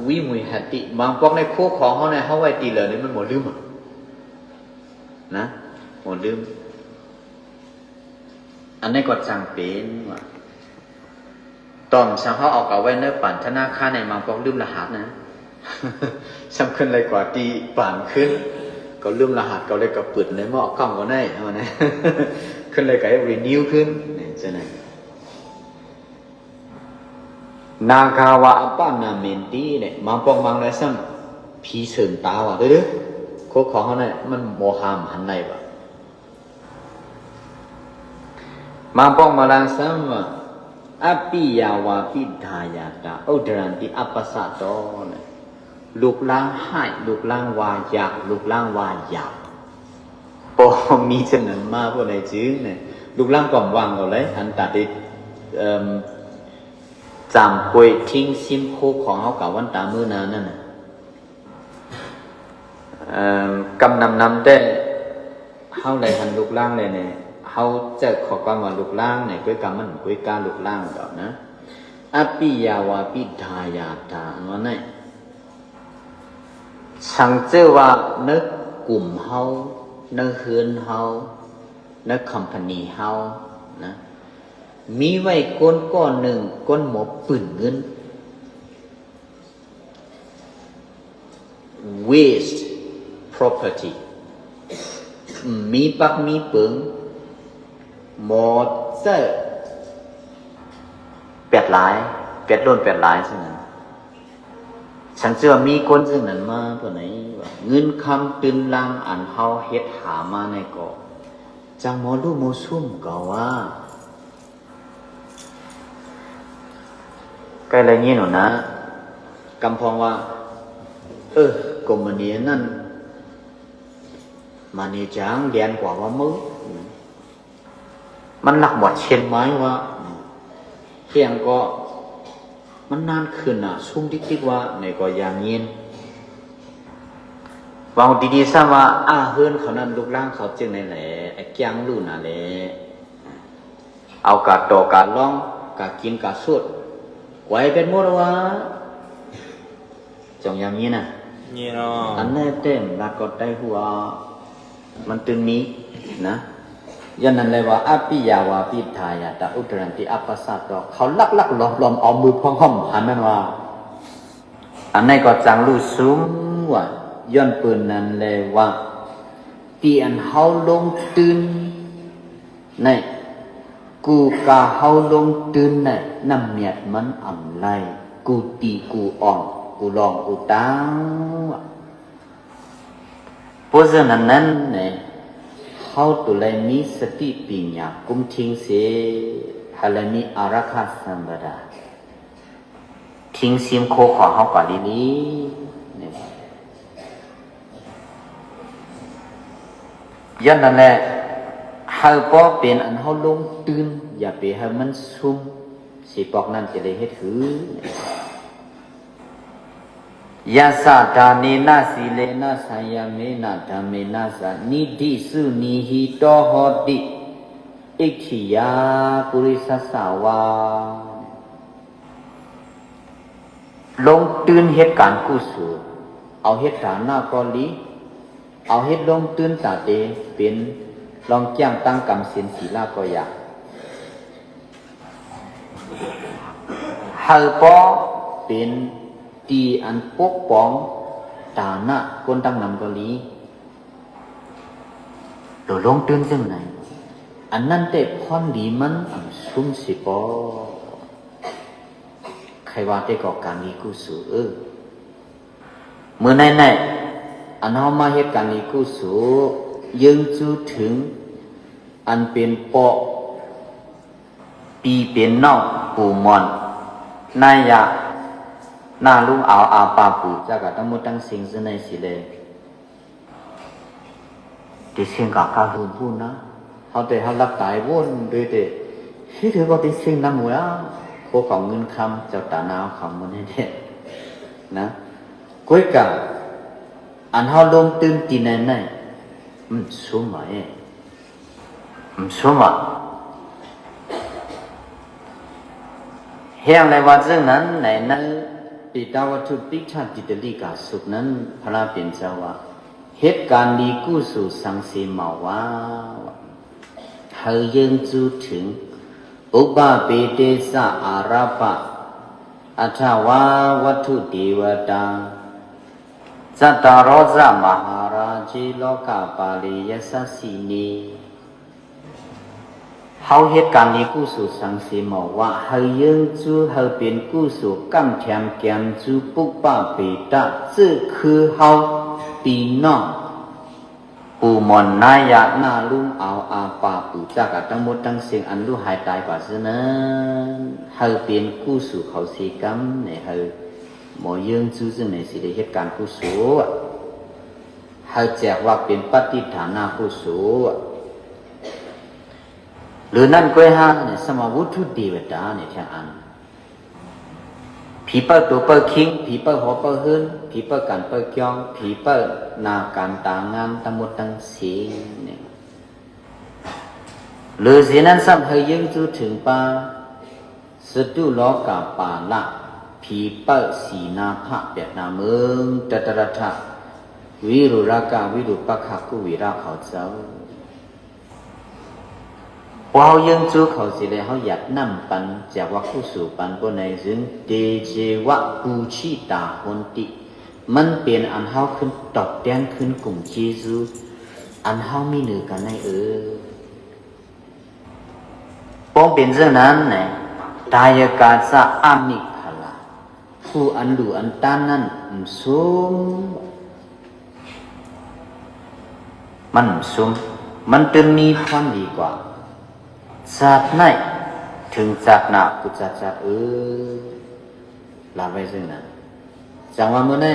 ວິມຸດຫັດຕິ ບາງພວກໃນໂຄຂອງເຮົານີ້ ເຮົາໄວ້ຕີເລີນີ້ ມັນບໍ່ລືມ ນະ ບໍ່ລືມ. ອັນນີ້ກໍຈັ່ງເປັນວ່າ ຕອນສາວເຮົາເອົາກະໄວ້ໃນປານທະນາຄານໃນ ບາງພວກລືມລະຫັດນະ ຊ້ຳຂຶ້ນໄລກວ່າຕີປານຂຶ້ນ ກໍລືມລະຫັດ ກໍເລີຍກະປຶດໃນໝໍ້ກ້ອງກໍໄດ້ ເອົານະ ຂຶ້ນໄລກວ່າ renew ຂຶ້ນ ນີ້ຈັ່ງນັ້ນ. ນາກາວາອະປະນາເມນຕິ ນີ້ ບາງພວກບາງໃນຊ້ຳ ຜີເສີງຕາວ່າ ເດີ ໂຄຂອງເຮົານີ້ ມັນບໍ່ຫ້າມຫັນໄດ້ວ່າ. ມາປ້ອງມາລາງຊ້ຳວ່າ ອະປິຍາວາປິດາຍາຕາ ອຸດຕະຣັນຕິອັບປະສະໂຕ ນະ ລູກຫຼານໃຫ້ ລູກຫຼານວ່າຢາກ ລູກຫຼານວ່າຢາກ ພໍມີຈຳນວນມາຜູ້ໃດຈຶ່ງ ນະ ລູກຫຼານກໍຫວັງເອົາເລີຍ ອັນຕາໄດ້ ເອີ່ມ ຈຳປ່ວຍທິງຊິມໂຄຂອງເຮົາກະວັນຕາມື້ນານັ້ນນະ. ເອີ່ມ ກຳນຳນຳແຕ່ເຮົາໄດ້ຫັນລູກຫຼານແລ້ວນີ້ ເຮົາໃຊ້ຂໍ້ຄວາມວ່າລູກຫຼານນີ້ ກວຍກາມັນກວຍກາລູກຫຼານດອກນະ ອະປິຍາວາປິດາຍາຕາ ອັນວ່ານັ້ນ ສັງເຈີວ່າໃນກຸ່ມເຮົາ ໃນເຮືອນເຮົາ ໃນຄອມພານີເຮົານະ ມີໄວ້ຄົນກ້ອນໜຶ່ງ ຄົນໝົບປືນເງິນ waste property ມີປັກມີເປິງ ໝໍໃຊ້ແປດຫຼາຍ ແປດໂດນແປດຫຼາຍ ຊັ້ນນະ. ສັງເຊີວ່າມີຄົນເຊັ່ນນັ້ນມາຜູ້ໃດວ່າ ເງິນຄຳຕື້ນລາງອັນເຮົາເຮັດຫາມານີ້ກໍ ຈັ່ງໝໍລຸໝໍຊຸມເຂົາວ່າ ໃກ້ໄດ້ຍິນຫັ້ນນະ ກຳພອງວ່າ ເອີ ກົມມານີນັ້ນ ມານີຈັງແລ່ນກວ່າວ່າມື້ ມັນລັກບວດຊຽນໄມ້ວ່າ ຮຽງກໍມັນນານຂຶ້ນນະ ຊຸມຕິກໆວ່າ ໃນກໍຢ່າງຍິນ ເວົ້າດີໆຊ້ຳວ່າ ອາ ເຮືອນເຂົານັ້ນ ລູກຫຼານເຂົາຈຶ່ງນັ້ນແຫຼະ ອາ ກຽງລຸນນະແຫຼະ. ເອົາກາຕໍ່ກາລອງ ກາກິນກາສູດ ໄກວເປັນໝົດວ່າ ຈົ່ງຢ່າງນີ້ນະ ນີ້ເນາະ ອັນແລກແຕ່ນລັດກໍໄດ້ຫົວ ມັນຈຶ່ງມີນະ ຍ້ອນນັ້ນແຫຼະວ່າ ອະປິຍາວາປິທາຍາຕາ ອຸດຕະຣັນຕິອັບປະສາໂຕ ເຂົາລັກໆຫຼອມໆເອົາມືພອງຫອມຫັນນັ້ນວ່າ ອັນໃດກໍຈັ່ງຮູ້ຊຸມວ່າ ຍ້ອນເປັນນັ້ນແລວ່າ ທີ່ອັນເຮົາລົງທຶນໃນ ກູກາເຮົາລົງທຶນໃນ ນ້ຳມຽດມັນອຳໄລ ກູຕີກູອ່ອງ ກູລອງກູຕາງວ່າ ເພາະສະນັ້ນນັ້ນແຫຼະ ເຮົາໂຕໄດ້ມີສະຕິປັນຍາກຸມທິງເສ ໃຫ້ໄດ້ມີອາລັກຂະສຳປະດາ ທິງຊິມໂຄຂອງເຮົາກະດີໆ ນີ້ ຍ້ອນນັ້ນແຫຼະ ໃຫ້ພໍເປັນອັນເຮົາລົງທຶນ ຢ່າໄປໃຫ້ມັນຊຸມ ຊິປອກນັ້ນຈະໄດ້ເຮັດຄື ຍະສະດາເນນະ ສີເລນະ ສັງຍະເມນະ ທຳເມນະ ສະນິທິສຸນີຫິໂຕໂຫຕິ ອິດທິຍາປຸລິສະສາວາ ລົງທຶນເຮັດການກຸສົນ ເອົາເຮັດທານະກໍດີ ເອົາເຮັດລົງທຶນຕາເຕເປັນລອງກ້ຽງຕັ້ງກຳສິນສີລະກໍຢ່າ ໃຫ້ພໍເປັນທີ່ອັນປົກປ້ອງຖານະຄົນທັງນຳກໍດີ ໂຕລົງທຶນເຊິ່ງໃນ ອັນນັ້ນແຕ່ພອນດີມັນອັນຊຸມຊິປອກ ໃຄວ່າແຕ່ກໍການດີກຸສົນ ເອີ ມື້ໃນໃນ ອັນເຮົາມາເຮັດການດີກຸສົນ ເຢິງຈູເຖິງ ອັນເປັນເປາະ ປີເປັນນ້ອງປູ່ມ່ອນ ນາຍະ ນາລຸງອາວ ອາປາປູ ຈາກະທັງໝົດທັງເສັງເຊິ່ງໃນຊິແລ ແຕ່ເສັງກະກະຫຶມພຸ້ນນະ ເຮົາແຕ່ເຮົາຫຼັບຕາຍວົນໂດຍແຕ່ ເຮັດໃຫ້ວ່າແຕ່ເສັງນຳໝູ່ລະ ໂຄຂອງເງິນຄຳ ເຈົ້າຕາໜາວຄຳໝູ່ນີ້ແທ້ນະ ກວຍກາ ອັນເຮົາລົງທຶນທີ່ໃນໃນ ມັນຊຸມວ່າເອ ມັນຊຸມວ່າ ແຮງໄດ້ວ່າເຊິ່ງນັ້ນ ໃນ ໃນປີຕາວັດຖຸ ປິດທະ ຕິດຕະລິກາສຸກນັ້ນ ພະລາເປັນເຈົ້າວ່າ ເຮັດການດີກຸສົນສັງເສມາວາ ໃຫ້ເຢິງຈູເຖິງ ອຸປະເປເຕສະອາຣາປະ ອັດຖະວາວັດຖຸເດວະຕາ ຈະຕາໂຣຈະມະຫາຣາເຈ ໂລກະປາເລຍະສະສີເນ ເຮົາເຮັດການດີກຸສົນສັງເສມາວາ ໃຫ້ເຢິງຈູ ໃຫ້ເປັນກຸສົນ ກຳແຖມແກມຈູ ປຸບປະເປຕະ ເຈີຄືເຮົາ ປີນ້ອງ ປູ່ໝອນ ນ້າຍາ ນ້າລຸງ ອາວ ອາປາ ປູ່ຈັກກະ ທັງໝົດທັງເສັງ ອັນລູກຫາຍຕາຍກວ່າເຊິ່ງນັ້ນ ໃຫ້ເປັນກຸສົນເຂົາເສກຳ ໃນໃຫ້ໝໍເຢິງຈູ ເຊິ່ງໃນຊິໄດ້ເຮັດການກຸສົນ ໃຫ້ແຈກວັກເປັນປະຕິທານະກຸສົນ ຫຼືນັ້ນກ້ວຍຫາ ໃນສະມາວຸດຖຸເດວະຕາ ໃນແທງອັນ ຜີເປີໂຕເປີຄີງ ຜີເປີຫໍເປີເຮືອນ ຜີເປີການເປີກຽວ ຜີເປີໜ້າການຕາງານ ທັງໝົດທັງເສັງນີ້ ຫຼືຊິນັ້ນຊ້ຳ ໃຫ້ເຢິງຈູເຖິງປາ ສະຕຸໂລກາປາລະ ຜີເປີສີນາພະ ແປດໜ້າເມືອງ ຕະຕະຣະທະ ວິລຸລະກະ ວິຣູປະຄະ ກຸເວລະ ເຂົາເຈົ້າ ພວກເຮົາເຢິງຈູເຂົາຊິແລ ເຮົາຢາກນຳປັນ ຈາກວັກກຸສົນປັນ ບໍ່ໃນເຊິ່ງ ເຕເຈວະ ປູຊິຕາ ໂຫນຕິ ມັນເປັນອັນເຮົາຂຶ້ນຕອບແທນ ຄືນກຸງເຈຊູ ອັນເຮົາມີເໜີກັນໃນເອີ ປ້ອງເປັນເຊັ່ນນັ້ນແນ ຕາຍະກາຈະອາມິກຂະລາ ຜູ້ອັນຫຼູອັນຕານນັ້ນ ມັນສົມ ມັນສົມ ມັນຕື່ມມີພອນດີກວ່າ ຊາດໃນເຖິງຊາດໜ້າ ກຸຈັດຈັດເອີຍ ລາໄວ້ເຊັ່ນນັ້ນ ຈັ່ງວ່າມື້ນີ້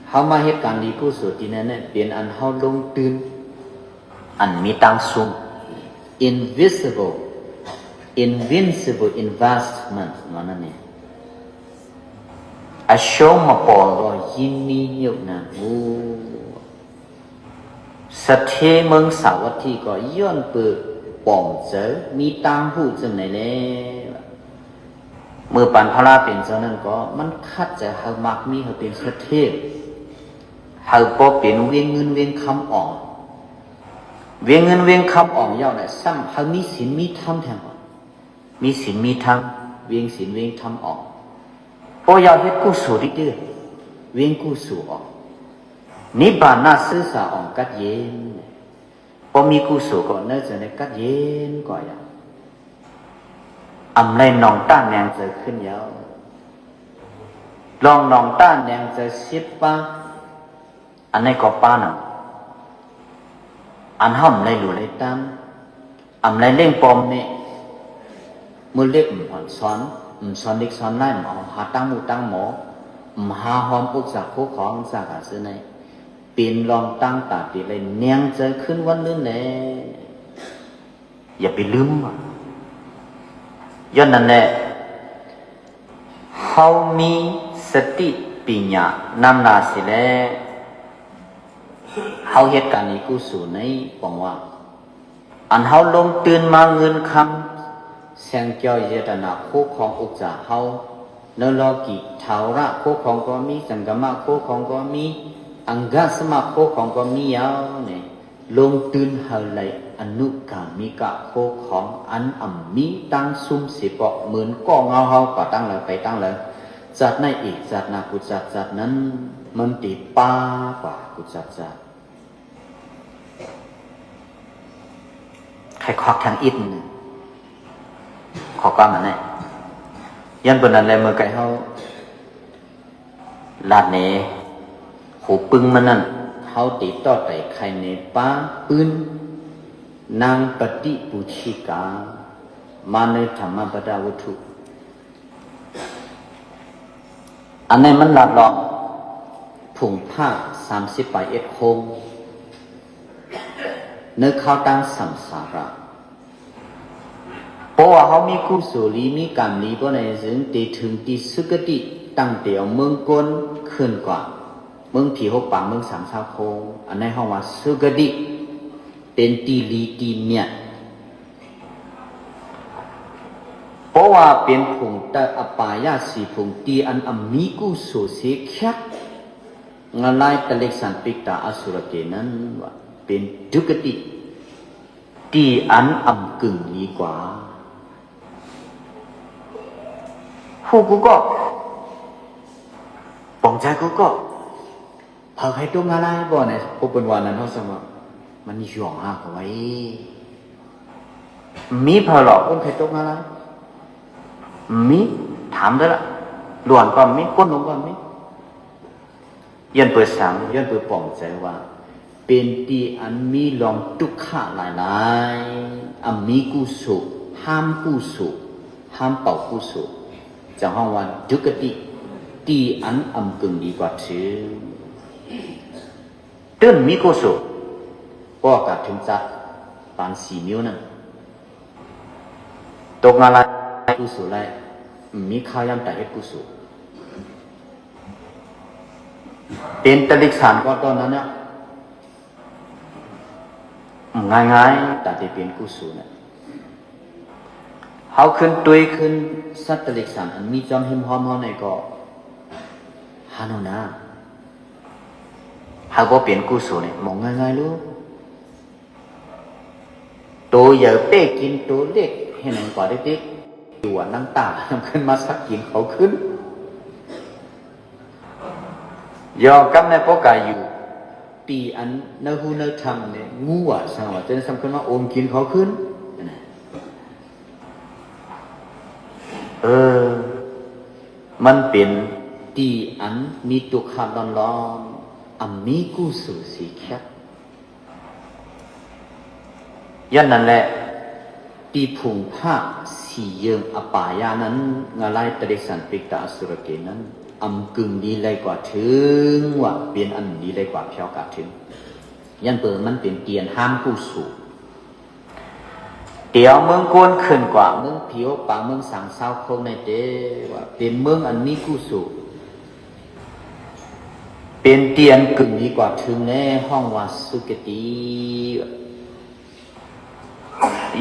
ເຮົາມາເຮັດການດີກຸສົນທີ່ແນ່ໆ ເປັນອັນເຮົາລົງທຶນ ອັນມີຕັງຊຸມ invisible invincible investment ວ່ານັ້ນເອງ ອາຊົງມະປອລກໍຍິນດີຍົກນາງໂອ ສະເທເມືອງສາວັດຖີກໍຍ້ອນເປີປອງເຈີ ມີຕາງຮູ້ຈັ່ງໃດແລ ເມື່ອປານພະລາເປັນເຈົ້ານັ້ນກໍ ມັນຂັດໃຈໃຫ້ມັກມີ ໃຫ້ເປັນສະເທ ໃຫ້ບໍ່ເປັນວຽງເງິນວຽງຄຳອອງ ວຽງເງິນວຽງຄຳອອງເຍົາແຫຼະ ຊ້ຳໃຫ້ມີສິນມີທຳແທງ ມີສິນມີທຳ ວຽງສິນວຽງທຳອອກ ໂອ ເຍົາເຮັດກຸສົນດີໆ ວຽງກຸສົນອອກ ນິບານະຊື່ສາອອກ ກັດເຢັນ ບໍ່ມີກຸສົນກໍເນີຈະໄດ້ກັດເຢັນກວ່າເຍົາ ອຳໄລນອງຕາແນງເຈີຂຶ້ນເຍົາ ລອງນອງຕາແນງເຈີສິບປາ ອັນໃດກໍປານຳ ອັນເຮົາອຳໄລຫຼູໄລຕາມ ອຳໄລລ້ຽງພໍ່ແມ່ ມື້ເລັກອຳສອນ ອຳສອນເດັກສອນຫຼາຍ ອຳເອົາຫາຕາງໝູ່ຕາງໝໍ ອຳຫາຫອມອົກຈາກຄູ່ຄອງ ຈາກການເຊີນໃນ ເປັນລອງຕັ້ງຕາຕີໄລແນງເຈີຂຶ້ນວັນອື່ນແລ ຢ່າໄປລືມວ່າ ຍ້ອນນັ້ນແຫຼະ ເຮົາມີສະຕິປັນຍານຳໜ້າຊິແລ ເຮົາເຮັດການດີກຸສົນໃນປອງວ່າ ອັນເຮົາລົງທຶນມາເງິນຄຳ ແສງແກ້ວເຢຍຕະນາ ໂຄຂອງອຸກຈາເຮົາ ເນີໂລກີ ທາວະລະໂຄຂອງກໍມີ ສັງກະມະໂຄຂອງກໍມີ ອັງກະສະມະໂຄຂອງກໍມີເອົານີ້ ລົງທຶນໃຫ້ໄລອະນຸກາມິກະໂຄຂອງ ອັນອຳມີຕັ້ງຊຸມເສເປາະ ໝືນກໍເງົາເຮົາ ກວ່າຕັ້ງເລີ ໄປຕັ້ງເລີ ຈັດໃນອີກຈັດໜ້າ ກຸຈັດຈັດນັ້ນ ມັນຕິປາກວ່າ ກຸຈັດຈັດ ໃຫ້ຄວັກທາງອິດໜຶ່ງ ຂໍ້ຄວາມອັນນີ້ ຍ້ອນເປັນນັ້ນແຫຼະ ເມື່ອໄກເຮົາ ລາດເນ ໂຫປຶ້ງມັນນັ້ນ ເຮົາຕິຕໍ່ໄຕໄຂ່ເນປາປືນ ນາງປະຕິປູຊິກາ ມາເນີທຳມະປະດາວັດຖຸ ອັນໃດມັນລັດເລາະ ຜຸງຜ້າສາມສິບປາຍເອັດໂຄງ ເນີຄາວຕາງສັງສາລະ ເພາະວ່າເຮົາມີກຸສົນດີ ມີການດີ ບໍ່ໃນເຊິ່ງເຕເຖິງທີ່ສຸຄະຕິ ຕັ້ງແຕ່ເອົາເມືອງກົ້ນຂຶ້ນກວ່າ ເມືອງຜີຫົບປາງ ເມືອງສາງຊາວໂຄງ ອັນໃດເຮົາວ່າສຸຄະຕິ ເປັນທີ່ລີທີ່ມຽດ ເພາະວ່າເປັນຜຸງຕະອະປາຍະສີ່ຜຸງ ທີ່ອັນອຳມີກຸໂສເສແຄກ ງະລາຍຕະລິກສັນປິກຕາອະສຸລະເກນນັ້ນວ່າ ເປັນທຸກຄະຕິ ທີ່ອັນອຳກຶ່ງດີກວ່າ. ຮູ້ກູກໍ ປອງໃຈກູກໍ ເຜົາໃຄຕົກງາລາຍບໍ່ ໃນພວກເພິ່ນວ່ານັ້ນ ເຮົາສະມາ ມັນຫຍອງຫາກເອົາໄວ້ ມີເຜົາຫຼອກຄົນໃຄຕົກງາລາຍ ມີ ຖາມເດີລະ ຫຼວນກໍມີ ກົ້ນລົງກໍມີ ຍ້ອນເປີດສັງ ຍ້ອນເປີດປອງໃຈວ່າ ເປັນທີ່ອັນມີລອງທຸກຂະຫຼາຍໆ ອຳມີກຸໂສ ຫ້າມກຸໂສ ຫ້າມເປົ່າກຸໂສ ຈັ່ງຮ້ອງວ່າ ດຸກກະຕິ ທີ່ອັນອຳກຶ່ງດີກວ່າເທີງ ຕື່ນມີກຸໂສ ກໍກະເຖິງຈັດປານສີ່ນິ້ວນັ້ນ ຕົກງາລາຍກຸໂສໄດ້ ມີຄາວຍາມຕາຍເຮັດກຸໂສ ເປັນຕະລິກສານກໍຕອນນັ້ນນະ ງ່າຍໆ ຕາທີ່ເປັນກຸໂສນະ ເຮົາຂຶ້ນຕຸ້ຍຂຶ້ນສັດຕະລິກສານ ອັນມີຈອມຮິມຮອມເຮົາໃນກໍ ຫາໂນນາ ຫາກບໍ່ເປັນກຸໂສນະ ມອງງ່າຍໆ ລູກ ໂຕໃຫຍ່ເປ້ກິນໂຕເລັກ ເຮັດຫຍັງກວ່າເດັກໆ ຢູ່ວ່ານັງຕາ ນຳຂຶ້ນມາສັກກິນເຂົາຂຶ້ນ ຍອມກັບໃນໂປກາຢູ່ ປີອັນເນີຮູ້ເນີທຳນີ້ ງູວ່າ ສັງວ່າ ຈະໄດ້ສຳຂຶ້ນມາອົມກິນເຂົາຂຶ້ນ ເອີ ມັນເປັນທີ່ອັນມີຕຸກຂະລ້ອນໆ ອຳມີກຸໂສສີແຄບ ຍ້ອນນັ້ນແຫຼະ ທີ່ຜູງພະສີເຢິງອະປາຍະນັ້ນ ງາລາຍຕະລິກສັນປິກຕາອະສຸລະເກນນັ້ນ ອຳກຶ່ງດີໄລກວ່າເຖິງວ່າ ເປັນອັນດີໄລກວ່າພຽວກາເຖິງ ຢ້ານເປີມັນເປັນຕຽນຫ້າມກຸໂສ ຕຽວເມືອງໂກນຂຶ້ນກວ່າເມືອງຜີໂອປາ ເມືອງສາງຊາວໂຄງໃນເຕ ວ່າເປັນເມືອງອັນມີກຸໂສ ເປັນຕຽນກຶ່ງດີກວ່າເຖິງແລ ຮ້ອງວ່າສຸຄະຕິ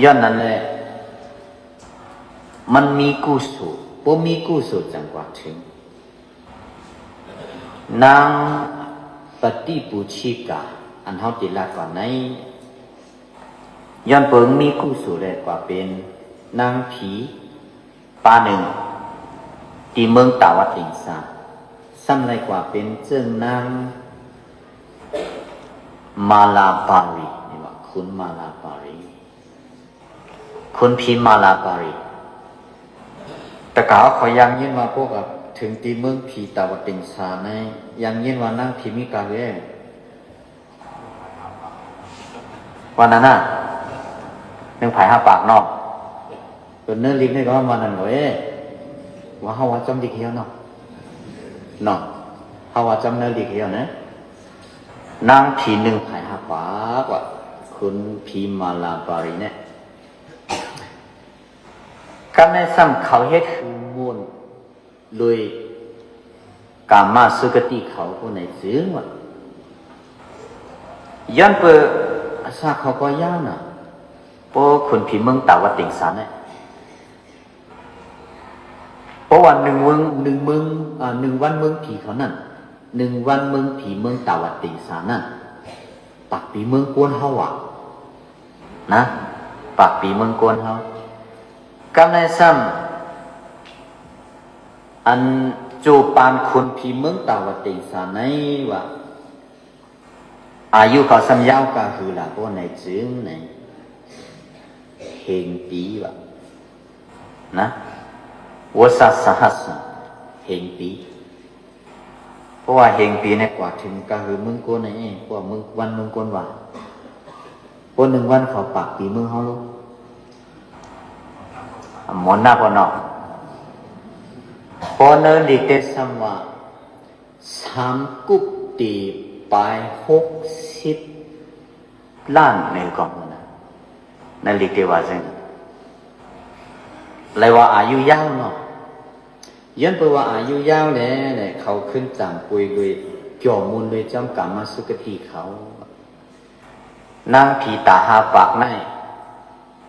ຍ້ອນນັ້ນແຫຼະ ມັນມີກຸໂສ ບໍ່ມີກຸໂສຈັ່ງກວ່າເຖິງ ນາງປະຕິປູຊິກາ ອັນເຮົາຕິລາດກ່ອນໃນ ຍ້ອນເປີມີກຸໂສແລກວ່າເປັນນາງຜີ ປາໜຶ່ງ ທີ່ເມືອງຕາວັດຕິງສາ ຊ້ຳໄລກວ່າເປັນເຈີງນາງມາລາບາຣີ ນີ້ວ່າຄຸນມາລາບາຣີ ຄຸນຜີມາລາບາຣີ ຕະກາວເຂົາຍັງຍິນວ່າພວກເຖິງທີ່ເມືອງຜີຕາວັດຕິງສາໃນ ຍັງຍິນວ່ານາງຜີມີກາເວ ວ່ານັ້ນນະ ໜຶ່ງຜາຍຫ້າປາກເນາະ ຕົວເນີລິກນີ້ກໍວ່ານັ້ນເນາະ ເອີ ວ່າເຮົາວ່າຈຳລິກເຮົາເນາະ ເນາະ ເຮົາວ່າຈຳເນີລິກເຮົານະ ນາງຜີໜຶ່ງຜາຍຫ້າປາກວ່າ ຄຸນຜີມາລາບາຣີແນະ ກັນໃນຊ້ຳເຂົາເຮັດຄືໝູນ ໂດຍກາມະສຸຄະຕິເຂົາຜູ້ໃດເຊິ່ງວ່າ ຍ້ອນເປີອາສາເຂົາກໍຍາວນະ ໂປຂຸນຜີເມືອງຕາວັດເຕັງຊານແຫຼະ ເພາະວ່າໜຶ່ງເມືອງ ໜຶ່ງເມືອງ ອາ ໜຶ່ງວັນເມືອງຜີເຂົານັ້ນ ໜຶ່ງວັນເມືອງຜີເມືອງຕາວັດເຕັງຊານນັ້ນ ປາກປີເມືອງກວນເຮົາວ່າ ນະ ປາກປີເມືອງກວນເຮົາ ກັນໃນຊ້ຳ ອັນໂຈປານຂຸນຜີເມືອງຕາວັດເຕັງຊານໃນວ່າ ອາຍຸເຂົາຊ້ຳຍາວກະຄືລາໂກໃນຈຶ່ງໃນ ເຮັງປີວ່າ ນະ ວົສະສະຫັດສະ ເຮັງປີ ເພາະວ່າເຮັງປີໃນກວ່າເຖິງກະຄືເມືອງໂກນໃນ ພວກເມືອງວັນເມືອງໂກນວ່າ ພວກໜຶ່ງວັນເຂົາປາກປີເມືອງເຮົາໂລດ ໝົນນະພໍ່ນ້ອງ ພໍເນີລິກເຕຊ້ຳວ່າ ສາມກຸບຕີປາຍຫົກສິບລ້ານໃນກອງຫັ້ນນະ ໃນລິກເຕວ່າຈັ່ງ ແລະວ່າອາຍຸຍາວເນາະ ຍ້ອນເພາະວ່າອາຍຸຍາວແຫຼະ ແລະເຂົາຂຶ້ນຕາມປຸຍລຸຍ ຈໍ່ມຸນໂດຍຈ້ອມກາມະສຸຄະຕິເຂົາ. ນາງຜີຕາຫ້າປາກນັ້ນ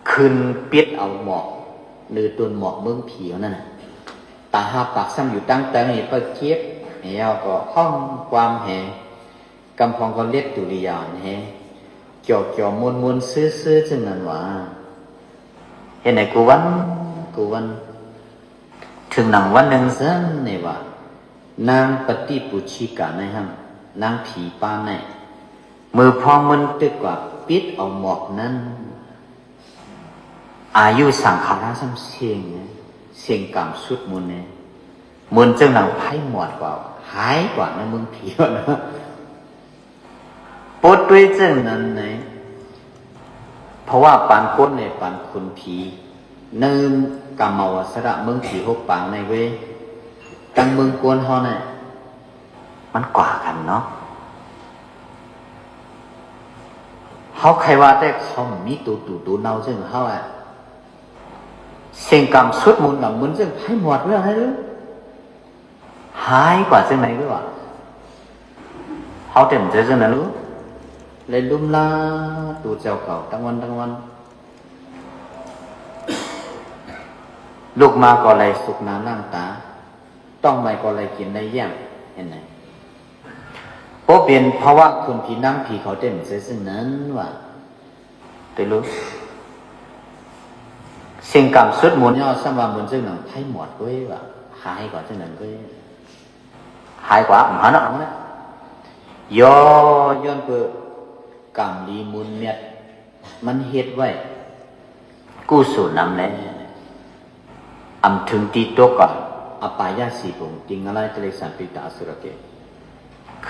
ຂຶ້ນປິດເອົາໝອກ ຫຼື ຕົ້ນໝອກເມືອງຜີເຮົານັ້ນນະ. ຕາຫ້າປາກຊ້ຳຢູ່ຕັ້ງເທິງນີ້ ໄປເກັບແລ້ວກໍຮ້ອງຄວາມແຮ ກຳພອງກໍເລັດຕຸລິຍານແຮ ຈໍ່ໆມົນໆຊື່ໆ ຈັ່ງນັ້ນຫວາ. ເຮັດໃຫ້ກູວັນ ກູວັນ ເຖິງໜັງວັນໜຶ່ງຊັ້ນນີ້ວ່າ ນາງປະຕິປຸດຊິກາໃນຫັ້ນ ນາງຜີປ່າໃນ ເມື່ອພອງມັນຕຶກວ່າປິດເອົາໝອກນັ້ນ ອາຍຸສັງຂາລະຊ້ຳເສັງ ເສັງກາມສຸດມູນແນ່ ໝູນຈັ່ງໜັງໄຟໝວດກວ່າ ຫາຍກວ່າໃນເມືອງຜີເນາະ. ປົດດ້ວຍຈັ່ງນັ້ນໃນ ເພາະວ່າປານຄົນໃນປານຂຸນຜີ ໃນກາມະວາສະນະເມືອງຜີຫົກປາງໃນເວີຍ ຕັ້ງເມືອງກົນເຮົາໃນ ມັນກວ່າກັນເນາະ. ເຮົາໃຄວ່າແຕ່ເຂົາມີໂຕຕູໂຕເນົ່າ ເຊິ່ງເຮົາອະ ເສັງກາມສຸດມູນກາບໝູນເຊິ່ງໄຟໝວດເລື່ອງໃຫ້ເລີຍ ຫາຍກວ່າຈັ່ງໃດຫຼືວ່າ ເຮົາເຕັມໃຈຈັ່ງນັ້ນລູກ ເລີຍລຸ່ມລາຕູເຈົ້າເກົ່າທັງວັນທັງວັນ ລຸກມາກໍໄລ່ສຸກໜ້າລ້າງຕາ ຕ້ອງໄມ້ກໍໄລ່ກິນໄລ່ຢ່າງ ເຫັນໄໝ? ບໍ່ເປັນພາວະຂຸນຜີນາງຜີເຂົາເຕັມໃຈເຊິ່ງນັ້ນວ່າ ໄປລຸ ເສັງກາມສຸດໝູນເນາະ ຊ້ຳວ່າໝູນເຊິ່ງໜັງໄຟໝວດເວີຍວ່າ ຫາຍກວ່າຈັ່ງນັ້ນເວີຍ ຫາຍກວ່າ ມາເນາະ ເອົານະ ຍໍ ຍ້ອນເປີກາມດີມູນແມັດ ມັນເຮັດໄວ້ ກຸສົນນຳແລ ອຳເຖິງຕິຕົກກັບອະປາຍະສີ່ພົງ ຕິງກະລາຍຕະລິສານປິຕາອະສຸລະເກ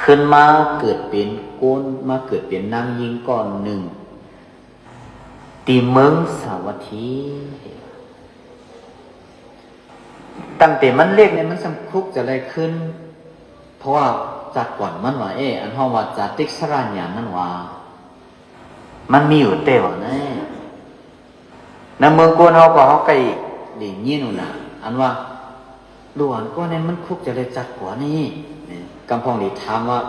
ຂຶ້ນມາເກີດເປັນຄົນ ມາເກີດເປັນນາງຍິງກ້ອນໜຶ່ງ ທີ່ເມືອງສາວັດຖີ ຕັ້ງແຕ່ມັນເລັກນີ້ມັນຊ່ຳຄຸກຈະໄດ້ຂຶ້ນ ເພາະວ່າຈາດກ່ອນມັນວ່າ ເອ ອັນເຮົາວ່າຈາຕິກສະລະຍານນັ້ນວ່າ ມັນມີຢູ່ແຕ່ວ່າໃນ ໃນເມືອງກົນເຮົາກໍເຮົາໃກ້ໄດ້ຍິນຫັ້ນນະ ອັນວ່າ ລູກອັນກ່ອນນີ້ມັນຄຸກຈະໄດ້ຈັກກວ່ານີ້ ກຳພອງນີ້ຖາມວ່າ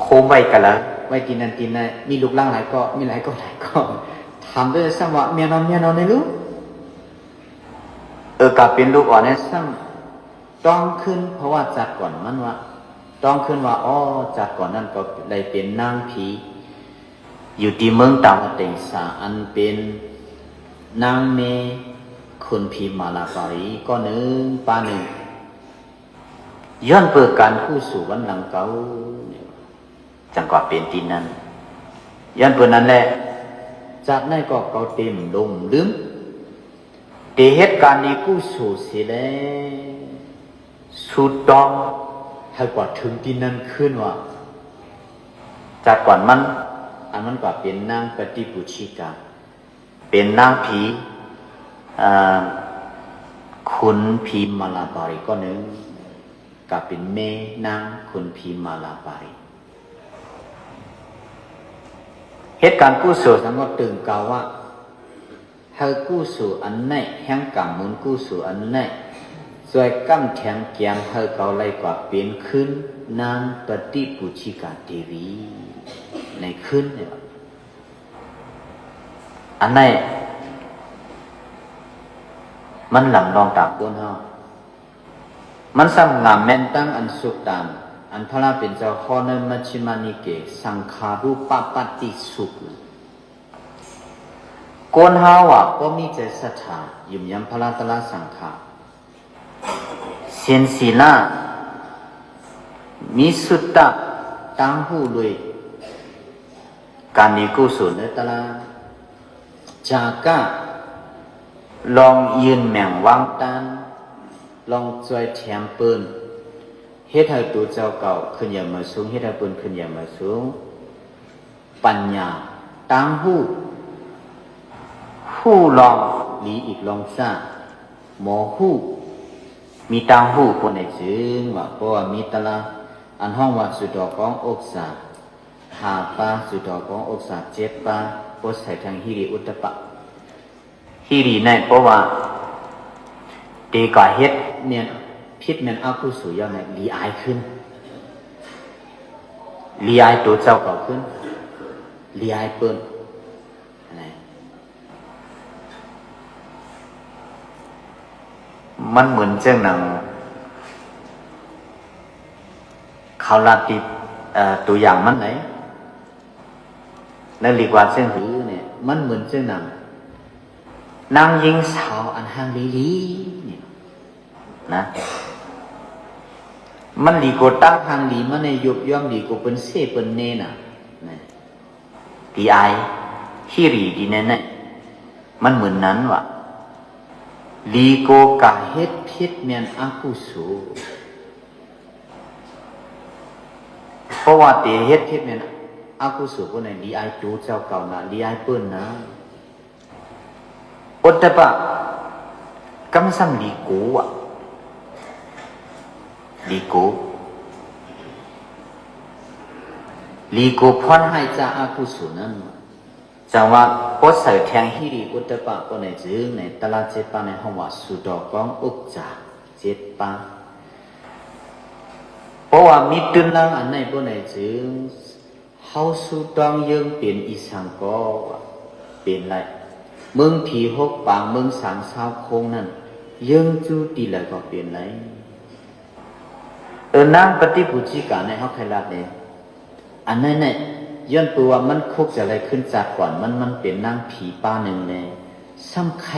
ໂຄມໄວ້ກະລະ ໄວ້ທີ່ນັ້ນທີ່ນັ້ນ ມີລູກຫຼານຫຼາຍກໍ ມີຫຼາຍກໍຫຼາຍກໍ ຖາມເດີ ຊ້ຳວ່າແມ່ນອນ ແມ່ນອນໃນລູກ ເອີ ກະເປັນລູກອ່ອນແນ່ຊ້ຳ ຕ້ອງຂຶ້ນ ເພາະວ່າຈາດກ່ອນມັນວ່າ ຕ້ອງຂຶ້ນວ່າ ອໍ ຈາດກ່ອນນັ້ນກໍໄດ້ເປັນນາງຜີ ຢູ່ທີ່ເມືອງຕາມະເຕັງສາ ອັນເປັນນາງແມ່ຂຸນຜີມາລາປາຣີ ກໍໜຶ່ງປາໜຶ່ງ ຍ້ອນເປີການກູ້ສູ້ວັນຫຼັງເກົ່າ ຈັ່ງກວ່າເປັນທີ່ນັ້ນ ຍ້ອນເປີນັ້ນແຫຼະ ຈາດໃນກໍເຂົາເຕັມຫຼົງລືມ ໄດ້ເຮັດການດີກຸສົນເສຍແລ້ວ ສຸດຕ້ອງໃຫ້ກວ່າເຖິງທີ່ນັ້ນຄືນວ່າ ຈາກກ່ອນມັນ ອັນມັນກວ່າເປັນນາງປະຕິປຸດຊິກາ ເປັນນາງຜີ ອາ ຂຸນຜີມາລາບາຣີກໍໜຶ່ງ ກະເປັນແມ່ນາງຂຸນຜີມາລາບາຣີ ເຮັດການກຸສົນສັງກໍຕຶງກ່າວວ່າ ເຮົາກຸສົນອັນໃນ ແຫ່ງກຳມູນກຸສົນອັນໃນ ຊ່ວຍກຳແຖມແກມໃຫ້ເຂົາໄລ່ກວ່າເປັນຄືນນາງປະຕິປຸດຊິກາເດວີ ໃນຄືນນີ້ ອັນໃນ ມັນລຳລອງຕາມຄົນເຮົາ ມັນຊ່ຳງາມແມ່ນຕັ້ງອັນສຸດຕາມ ອັນພະລາເປັນເຈົ້າຂໍໃນມັດຊິມະນິເກ ສັງຄາຣູປະປະຕິສຸກ ຄົນເຮົາອະບໍ່ມີໃຈສັດທາ ຢືນຢັນພະລາຕະລາສັງຄາ ສິນສີລາ ມີສຸດຕະ ຕາງຮູ້ລຸຍ ການດີກຸສົນເນີຕະລາ ຈາກະ ລອງຢືນແມງວາງຕານ ລອງຊ່ວຍແຖມເປີ້ນ ເຮັດໃຫ້ໂຕເຈົ້າເກົ່າຂຶ້ນຢ່າງມາສູງ ເຮັດໃຫ້ເພິ່ນຂຶ້ນຢ່າງມາສູງ ປັນຍາ ຕາງຮູ້ ຮູ້ລອງລີອີກລອງຊາ ໝໍຮູ້ ມີຕາງຮູ້ຄົນໃດຈຶ່ງວ່າ ເພາະວ່າມີຕະລາ ອັນຮ້ອງວ່າ ສຸດອອກຂອງອົກສາ ຫ້າປາ ສຸດອອກຂອງອົກສາ ເຈັດປາ ບໍ່ໃສ່ທາງຮີລິອຸດຕະປະ ຮີລິໃນ ເພາະວ່າ ເຕກາເຮັດແມ່ນ ຜິດແມ່ນອະກຸສົນຢ່າງໃດ ລີອາຍຂຶ້ນ ລີອາຍໂຕເຈົ້າເກົ່າຂຶ້ນ, ລີອາຍເປີ້ນ. ມັນເໝືອນຈັ່ງໜັງ ເຂົາລາດຕິດ ເອີ ຕົວຢ່າງມັນໄດ໋ ນັ້ນເລີຍວ່າເຊິ່ງຫືນີ້ ມັນເໝືອນຈັ່ງໜັງ ນາງຍິງສາວອັນຮ່າງລີໆນີ້ນະ ມັນດີກວ່າຕັ້ງຮ່າງດີມາໃນຍຸບຍ້ອມ ດີກວ່າເພິ່ນເຊເພິ່ນເນນະ ນະ ດີອາຍ ຮີຣີດີແນ່ໆ ມັນເໝືອນນັ້ນວ່າ ດີກວ່າກາເຮັດຜິດແມ່ນອະກຸໂສ ເພາະວ່າເຕເຮັດຜິດແມ່ນອະກຸໂສ ພວກນັ້ນດີອາຍໂຕເຈົ້າເກົ່ານະ ດີອາຍເພິ່ນນະ. ອຸດຕະປະ ກຳຊ້ຳລີໂກ ອະ ລີໂກ ລີໂກພອນໃຫ້ຈາກອະກຸໂສນັ້ນ ຈັ່ງວ່າປົດໃສ່ແທງຮີຣີອຸດຕະປະ ພວກໃນຈຶ່ງໃນຕະລາດເຈັດປາກໃນຫ້ອງວ່າ ສຸດອກອງອຸກຈາເຈັດປາກ ເພາະວ່າມີຕື່ນລາງອັນໃດ ພວກໃນຈຶ່ງ ເຮົາສູ້ຕ້ອງເຢິງເປັນອີ່ສັງກໍເປັນໄດ້ ເມືອງຜີຫົກປາງ ເມືອງສາງຊາວໂຄງນັ້ນ ເຢິງຈູ່ຕິໃດກໍເປັນໄດ້. ເອີ ນາງປະຕິປຸດຈິກາໃນເຮົາໄຄລາດເດ ອັນນັ້ນແຫຼະ ຍ້ອນເພາະວ່າມັນຄຸກຈະໄລ່ຂຶ້ນຈາກກ່ອນ ມັນ ມັນເປັນນາງຜີປ່າໜຶ່ງແລ ຊ້ຳໄຄ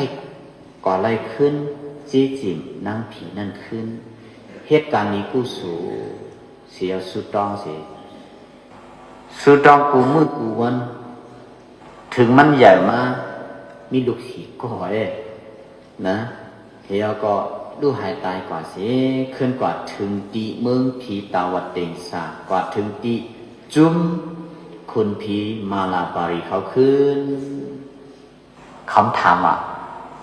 ກວ່າໄລ່ຂຶ້ນເຈຈິມນາງຜີນັ້ນຂຶ້ນ ເຮັດການດີກຸໂສ ເສຍສຸດຕ້ອງເສ ສຸດຕ້ອງກູມື້ກູວັນ ເຖິງມັນໃຫຍ່ມາ ມີລູກສີ່ກໍເດ້ນະ ແລ້ວກໍລູກຫາຍຕາຍກວ່າເສ ຂຶ້ນກວ່າເຖິງຕິເມືອງຜີຕາວັດເຕັງສາ ກວ່າເຖິງຕິຈຸມຄຸນຜີມາລາບາຣີເຂົາຂຶ້ນ. ຄຳຖາມວ່າ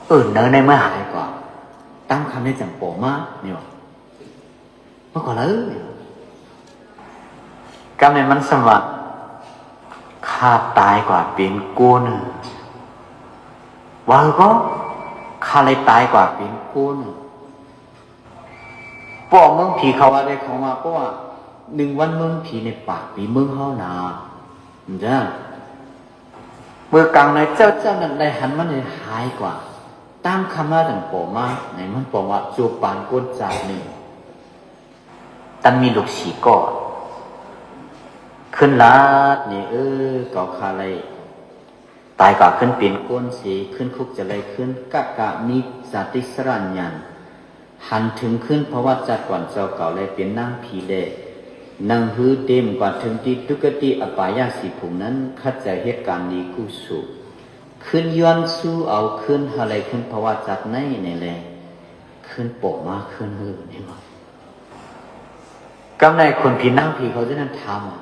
ເອີ ເນີໃນເມື່ອຫາຍກວ່າ ຕາມຄຳໃນຈັ່ງປອມມານີ້ວ່າ ມາກ່ອນເລີຍ ກຳໃນມັນສຳວ່າ ຂ້າຕາຍກວ່າເປັນໂກນ ວ່າຄືກໍ ຂ້າເລີຍຕາຍກວ່າເປັນໂກນ ເພາະເມືອງຜີເຂົາວ່າໄດ້ຂອງວ່າ ເພາະວ່າໜຶ່ງວັນເມືອງຜີໃນປາກປີເມືອງເຮົານາ ຈັ່ງຊັ້ນ ເມື່ອກາງໃນເຈົ້າໆນັ້ນໄດ້ຫັນມັນໃຫ້ຫາຍກວ່າ ຕາມຄຳລາວຈັ່ງປອມມາ ໃນມັນປອມວ່າ ໂຈປານໂກນຈາກໜຶ່ງ ຕັນມີລູກສີ່ກໍ ຂຶ້ນລາດນີ້ ເອີ ກໍຂ້າໄລ່ຕາຍກວ່າຂຶ້ນເປັນໂກນເສ ຂຶ້ນຄຸກຈະໄລ່ຂຶ້ນ ກະກະມີສາຕິສະຫຼະຍານ ຫັນເຖິງຄືນພະວັດຈັກກວານເຈົ້າເກົ່າ ແລະ ເປັນນາງຜີແລ ໜັງຫືເຕັມກວ່າເຖິງຕິທຸກກະຕິອະປາຍະສີ່ພູມນັ້ນ ຂະເຈົ້າເຮັດການດີກຸໂສ ຄືນຍ້ອນຊູເອົາຄືນຫາໄລ່ຄືນພະວັດຈັກໃນນີ້ແລ ຄືນປອມມາຄືນເມີນີ້ວ່າ ກຳໃນຄົນຜີນາງຜີເຂົາຈະນັ້ນຖາມວ່າ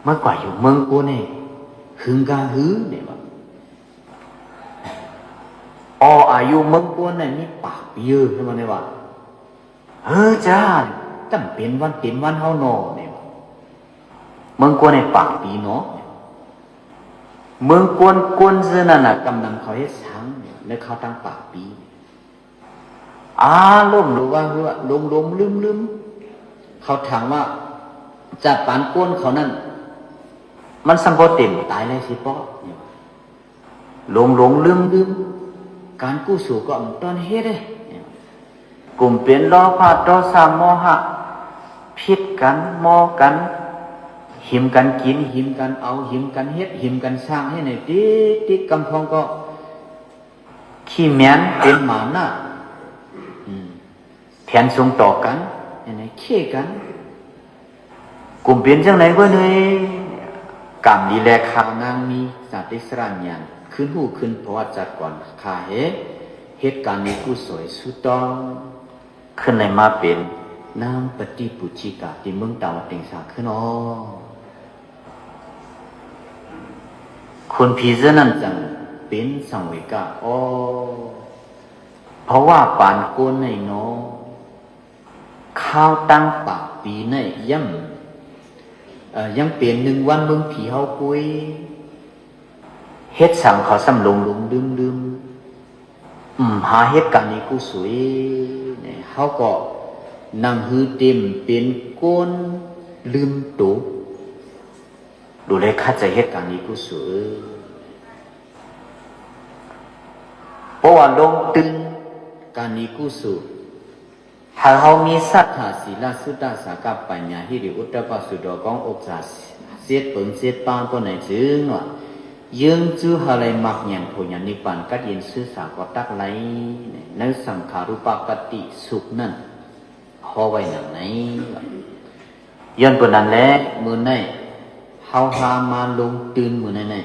ມາກວ່າຢູ່ເມືອງກູນີ້ ຫຶງກາຫືນີ້ວ່າ ອໍ ອາຍຸເມືອງກູນີ້ມີປາກປີເອີ ເຫັນບໍ່ນີ້ວ່າ ເອີ ຈ້າ ຈຳເປັນວັນເຕັມວັນເຮົານໍນີ້ວ່າ ເມືອງກູນີ້ປາກປີນໍ ເມືອງກູ ກູນຊື່ນັ້ນນະ ກຳນຳເຂົາເຮັດສັງ ໃນຄາວຕັ້ງປາກປີ ອາລົມ ຫຼືວ່າ ຫຼືວ່າຫຼົງໆລືມໆ ເຂົາຖາມວ່າ ຈາກປານໂກນເຂົານັ້ນ ມັນສ່ຳບໍ່ເຕັມ ຕາຍແລ້ວຊິເປາະ ຫຼົງໆລືມໆ ການກຸໂສກໍອຳຕອນເຮັດເດ້ ກຸມເປັນໂລພະ ໂທສະ ໂມຫະ ຜິດກັນ ມໍກັນ ຫິມກັນກິນ ຫິມກັນເອົາ ຫິມກັນເຮັດ ຫິມກັນສ້າງ ເຮັດໃຫ້ຕິດໆ ກຳພອງກໍ ຂີ້ແມ່ນເປັນໝານະ ອືມ ແຜນສົງຕໍ່ກັນ ເຮັດໃຫ້ເຄກັນ ກຸມເປັນຈັ່ງໃດເວີເນີຍ ກຳດີແລຂາວນາງມີສະຕິສະລັນຍານ ຄືນຮູ້ຄືນພະວັດຈັກກອນ ຂ້າເຮັດ ເຮັດການດີກຸສົຍສຸດຕ້ອງ ຂຶ້ນໄດ້ມາເປັນນາງປະຕິປຸດຈິກາ ທີ່ເມືອງຕາວັດເຕັງສາ ຄືນອອກ ຄຸນຜີເສື້ອນັ້ນຈັ່ງເປັນສັງເວກາ ອໍ ເພາະວ່າປານໂກນໃນນໍ ຄາວຕັ້ງປາກປີໃນ ຍັງ ເອີ ຍັງເປັນໜຶ່ງວັນເມືອງຜີເຮົາປຸ້ຍ ເຮັດສັງເຂົາສ່ຳຫຼົງໆລືມໆ ອືມ ຫາເຮັດການດີກຸສົຍ ເຮົາກໍໜັງຫືເຕັມເປັນໂກນ ລືມໂຕ ດູແລຂັດໃຈເຮັດການດີກຸສົນເອີຍ. ເພາະວ່າລົງທຶນການດີກຸສົນ ຖ້າເຮົາມີສັດທາ ສີລະ ສຸດຕະ ສາກະ ປັນຍາ ຫິລິ ອຸດຕະປະ ສຸດດອກອງ ອົກສາ ເຈັດເປິງເຈັດປາງ ພວກໃນຈຶ່ງວ່າ ເຢີ້ງຈູເຮົາໄດ້ມັກແຍງໂພຍານິບບານ ກັດເຢັນຊື່ສາກໍຕັກໄລ ໃນສັງຂາຣູປະປະຕິສຸກນັ້ນ ຂໍໄວ້ນຳໃນ. ຍ້ອນເປັນນັ້ນແຫຼະ ມື້ໃນເຮົາຫາມາລົງທຶນມື້ໃນໃນ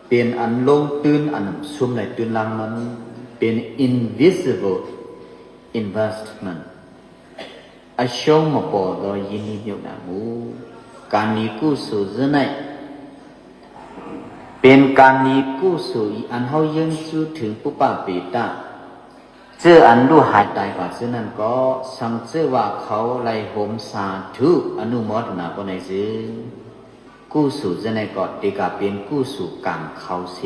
ເປັນອັນລົງທຶນອັນຊຸມໃນຕື່ນຫຼັງມັນ ເປັນ invisible investment ອາຊົງມະປໍໂດຍຍິນດີຍົກນາໝູ່ ການດີກຸສົນເທື່ອໃນ ເປັນການດີກຸສົນອັນເຮົາເຢີ້ງຊູເຖິງປຸບປະເປຕະ ເຈີອັນລູກຫາຍຕາຍກວ່າເທື່ອນັ້ນກໍ ສັງເຈີວ່າເຂົາໄລ່ໂຮມສາທຸ ອະນຸໂມທະນາບໍ່ໃນເຊິ່ງ ກຸສົນເທື່ອໃນກໍ ເຕກະເປັນກຸສົນການເຂົາເສ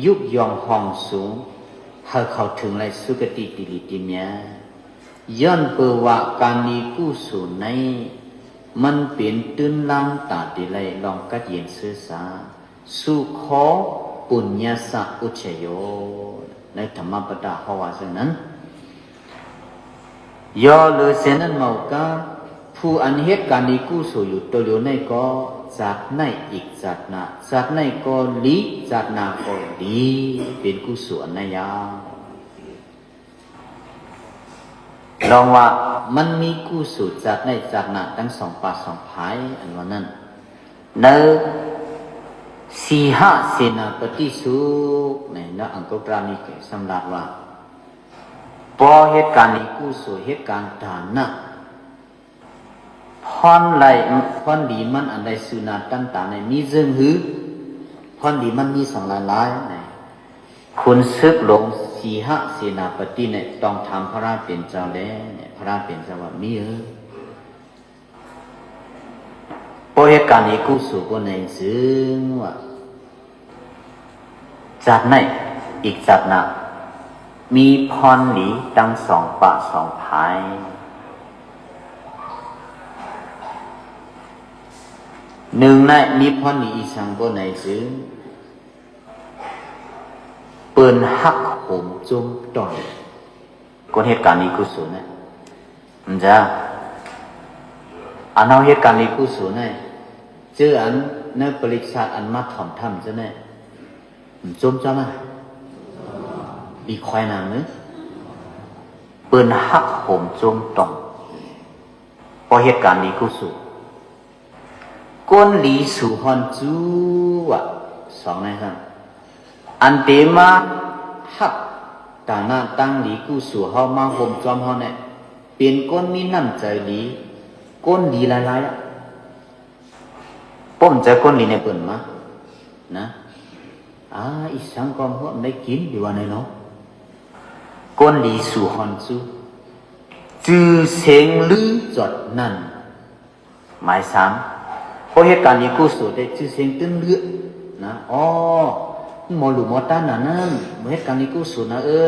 ຍຸກຍ້ອງຫ້ອງສູງ ໃຫ້ເຂົາເຖິງໄລສຸກະຕິຕິລິຕິເມຍ ຍ້ອນເປີວ່າການດີກຸສົນໃນ ມັນເປັນຕື້ນລາງຕາຕິໄລລອງກັດເຢັນເຊື້ອສາ ສຸຂໍປຸນຍະສະອຸດຊະໂຍ ໃນທຳມະປະຕາເຮົາວ່າເຊັ່ນນັ້ນ. ຍໍເລີເຊນນັ້ນເມົາກາ ຜູ້ອັນເຮັດການດີກຸສົນຢູ່ໂຕດຽວໃນກໍ ຈາດໃນອີກຈາດໜ້າ ຈາດໃນກໍດີ ຈາດໜ້າກໍດີ ເປັນກຸສົນອັນໃນຍາວ. ລອງວ່າມັນມີກຸສົນຈາດໃນຈາດໜ້າທັງສອງປາກສອງພາຍ ອັນວ່ານັ້ນ ໃນສີຫະເສນາປະຕິສຸກ ໃນອັງກຸດຕະລະນິເກຍ ສຳລັບວ່າ ພໍເຮັດການດີກຸສົນ ເຮັດການທານະ ພອນໄລ ພອນດີມັນອັນໃດ ສຸນະຕັນຕາໃນ ມີເຊິ່ງຫື ພອນດີມັນມີສັງຫຼາຍໆໃນ ຂຸນເສິກຫຼວງສີຫະເສນາປະຕິໃນ ຕ້ອງຖາມພະລາເປັນເຈົ້າແລ ພະລາເປັນເຈົ້າວ່າ ມີເອີ ພໍເຮັດການດີກຸສົນບໍ່ໃນເຊິ່ງວ່າ ຈາດໃນອີກຈາດໜ້າ ມີພອນດີທັງສອງປາກສອງພາຍ ໜຶ່ງໃນມີພອນດີອີສັງບໍ່ໃນເຊິ່ງ ເປີນຮັກໂຫມໂຈມຕ່ອຍ ຄົນເຮັດການດີກຸສົນນະ ມັນຈະ ອັນເຮົາເຮັດການດີກຸສົນນະ ເຈີອັນໃນປະລິສັດອັນມາຖ່ອມຖ້ຳເຈົ້ານະ ມັນໂຈມເຈົ້ານະ ລີຄວາຍນາງເອີຍ ເປີນຮັກໂຫມໂຈມຕ່ອຍ ພໍເຮັດການດີກຸສົນ ກົນດີສູ່ຮອນຈູ ອະ ສອງໃນຊັ້ນ ອັນເຕມາຮັບຕານະຕັງດີກຸສົນເຮົາ ມາໂຮມຈອມເຮົາແນະ ເປັນຄົນມີນ້ຳໃຈດີ ຄົນດີຫຼາຍໆ ອະ ປ້ອມໃຈຄົນດີໃນເປີນມານະ ອາ ອີສັງກໍບໍ່ໄດ້ກິນ ດີວ່າແນ່ເນາະ ກົນດີສູ່ຮອນຈູ ຈື່ເສັງລືຈອດນັ້ນ. ໝາຍສາມ ພໍເຮັດການດີກຸສົນໄດ້ຊື່ສຽງຕື່ນເລືອນະ ອໍ ໝໍຫຼູໝໍຕານນະນັ້ນ ບໍ່ເຮັດການດີກຸສົນນະເອີ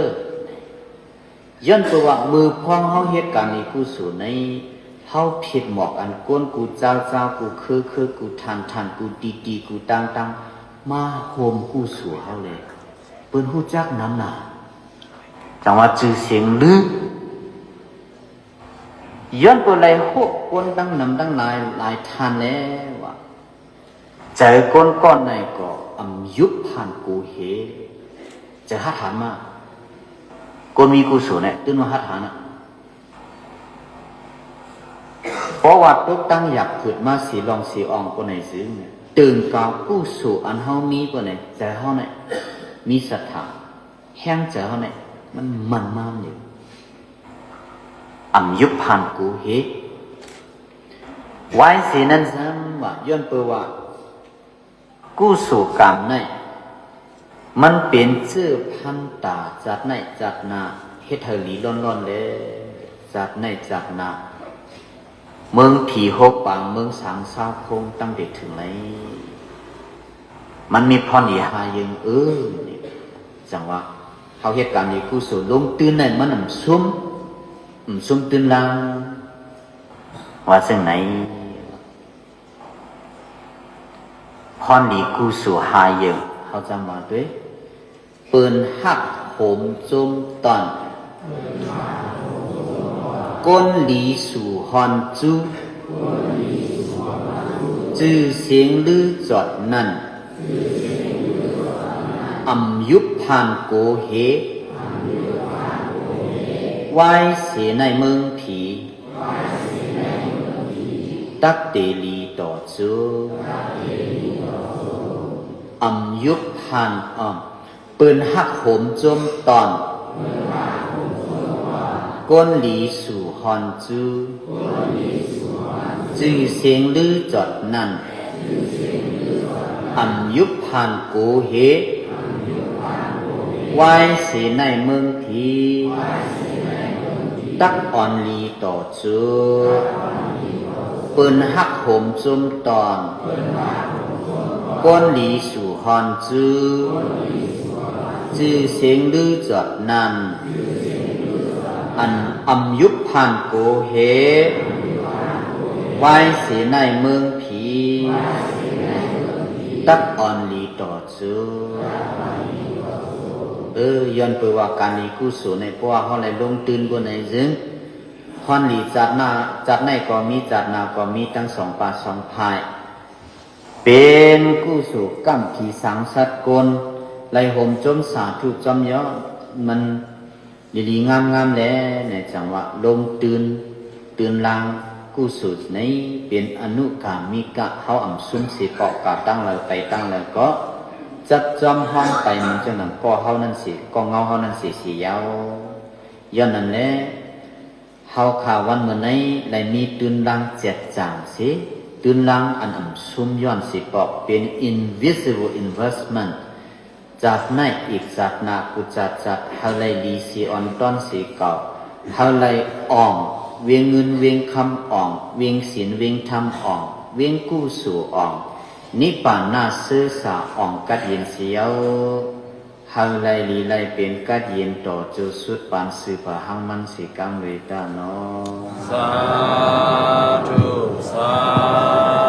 ຍ້ອນເພາະວ່າມື້ພອງເຮົາເຮັດການດີກຸສົນໃນ ເຮົາຜິດໝອກອັນກົນ ກູຈາວຈາວ ກູເຄີເຄີ ກູທ່ານທ່ານ ກູຕີຕີ ກູຕ່າງຕ່າງ ມາໂຮມກຸສົນເຮົາແລ ເພິ່ນຮູ້ຈັກນຳໜາ ຈັ່ງວ່າຊື່ສຽງລື ຍ້ອນຕົວໄລໂຫກຄົນຕັ້ງນຳຕັ້ງຫຼາຍ ຫຼາຍທ່ານແລ້ວວ່າ ໃຈຄົນກ່ອນໃນກໍອຳຍຸບຜ່ານກູເຮ ຈະຮັດຫານມາ ຄົນມີກຸສົນແຫຼະ ຕື່ນວ່າຮັດຫານນະ ເພາະວ່າຕົກຕັ້ງຢາກເກີດມາສີລອງສີອອງຄົນໃນຊຶງ ຕື່ນກາວກຸສົນອັນເຮົາມີຄົນໃນໃຈເຮົາໃນ ມີສັດທາ ແຮງໃຈເຮົາໃນ ມັນໝັ້ນມາຢູ່ ອຳຍຸບຜ່ານກູເຮ ວາຍເສນັ້ນຊ້ຳວ່າ ຍ້ອນເປີວ່າ ກຸສົນກຳໃນ ມັນເປັນເຊື້ອພັນຕາ ຈາດໃນຈາດໜ້າ ເຮັດໃຫ້ຫຼີລ້ອນໆແລ ຈາດໃນຈາດໜ້າ ເມືອງຜີໂຮປາງ ເມືອງສາງຊາວຄົງ ຕັ້ງແຕ່ເຖິງໄລ ມັນມີພອນດີຫາເຢິງເອີ ຈັ່ງວ່າ ເຮົາເຮັດການດີກຸສົນ ລົງທຶນໃນມັນນຳຊຸມ ຊຸມຕື່ນລາງ ວ່າເຊິ່ງໃນ ພອນດີກູໂສຫາເຢີງ ເຮົາຈຳວ່າດ້ວຍ ເປີນຮັກໂຮມໂຈມຕ້ອນ ກົນລີສູ່ຮອນຈູ ຈື່ສຽງລືຈອດນັ້ນ ອຳຍຸບຜ່ານໂກເຮ ວາຍເສໄນເມືອງຜີ ຕັກເຕລີຕໍ່ຈູ ອຳຍຸບຜ່ານ ເອີ ເປີນຮັກໂຮມໂຈມຕ້ອນ ກົນລີສູ່ຮອນຈູ ຈື່ສຽງລືຈອດນັ້ນ ອຳຍຸບຜ່ານໂກເຮ ວາຍເສໄນເມືອງຜີ ຕັກອ່ອນລີຕໍ່ຈູ ເປີນຮັກໂຮມໂຈມຕ້ອນ ກົນລີສູ່ຮອນຈູ ຈື່ສຽງລືຈອດນັ້ນ ອັນອຳຍຸບຜ່ານໂກເຮ ວາຍເສໄນເມືອງຜີ ຕັກອ່ອນລີຕໍ່ ເອີ ຍ້ອນເປີວ່າການດີກຸສົນໃນ ເພາະວ່າເຮົາໄດ້ລົງຕື່ນບົນໃນເຊິ່ງ ພອນດີຈາດໜ້າ ຈາດໃນກໍມີ ຈາດໜ້າກໍມີ ທັງສອງປາສອງພາຍ ເປັນກຸສົນກຳຜີສາງສັດກົນ ໄດ້ໂຮມໂຈມສາທຸຈອມຍ້ອນ ມັນ ດີໆງາມໆແລ ໃນຈັງຫວະລົງຕື່ນ ຕື່ນລາງກຸສົນໃນ ເປັນອະນຸກາມິກະ ເຮົາອຳຊຸມເສເກາະກາຕັ້ງລາວໄປຕັ້ງລາວເກາະ ຈັບຈອມຮ້ອນໄປເໝືອນຈັ່ງນັ້ນ ເກາະເຮົານັ້ນເສ ເກາະເງົາເຮົານັ້ນເສ ເສຍາວ ຍ້ອນນັ້ນແລ ເຮົາຂ້າວັນເມື່ອໃນ ໄດ້ມີຕື່ນລາງແຈດຈາງເສ ຕື່ນລາງອັນອຳຊຸມຍ້ອນເສເກາະ ເປັນ invisible investment ຈາດໃນອີກຈາດໜ້າ ກຸຈາດຈັດ ເຮົາໄດ້ດີເສອອນຕ້ອນເສເກົ່າ ເຮົາໄດ້ອ່ອງ ວຽງເງິນວຽງຄຳອ່ອງ ວຽງສິນວຽງທຳອ່ອງ ວຽງກຸໂສອ່ອງ ນິບານນາເຊີສາອ່ອງກັດເຢັນສຽວ ເຮົາໄດ້ລີໄດ້ເປັນກັດເຢັນຕໍ່ໂຈຊຸດປານຊື່ພະຫັງມັນເສກັງເວຕານໍ ສາທຸ ສາ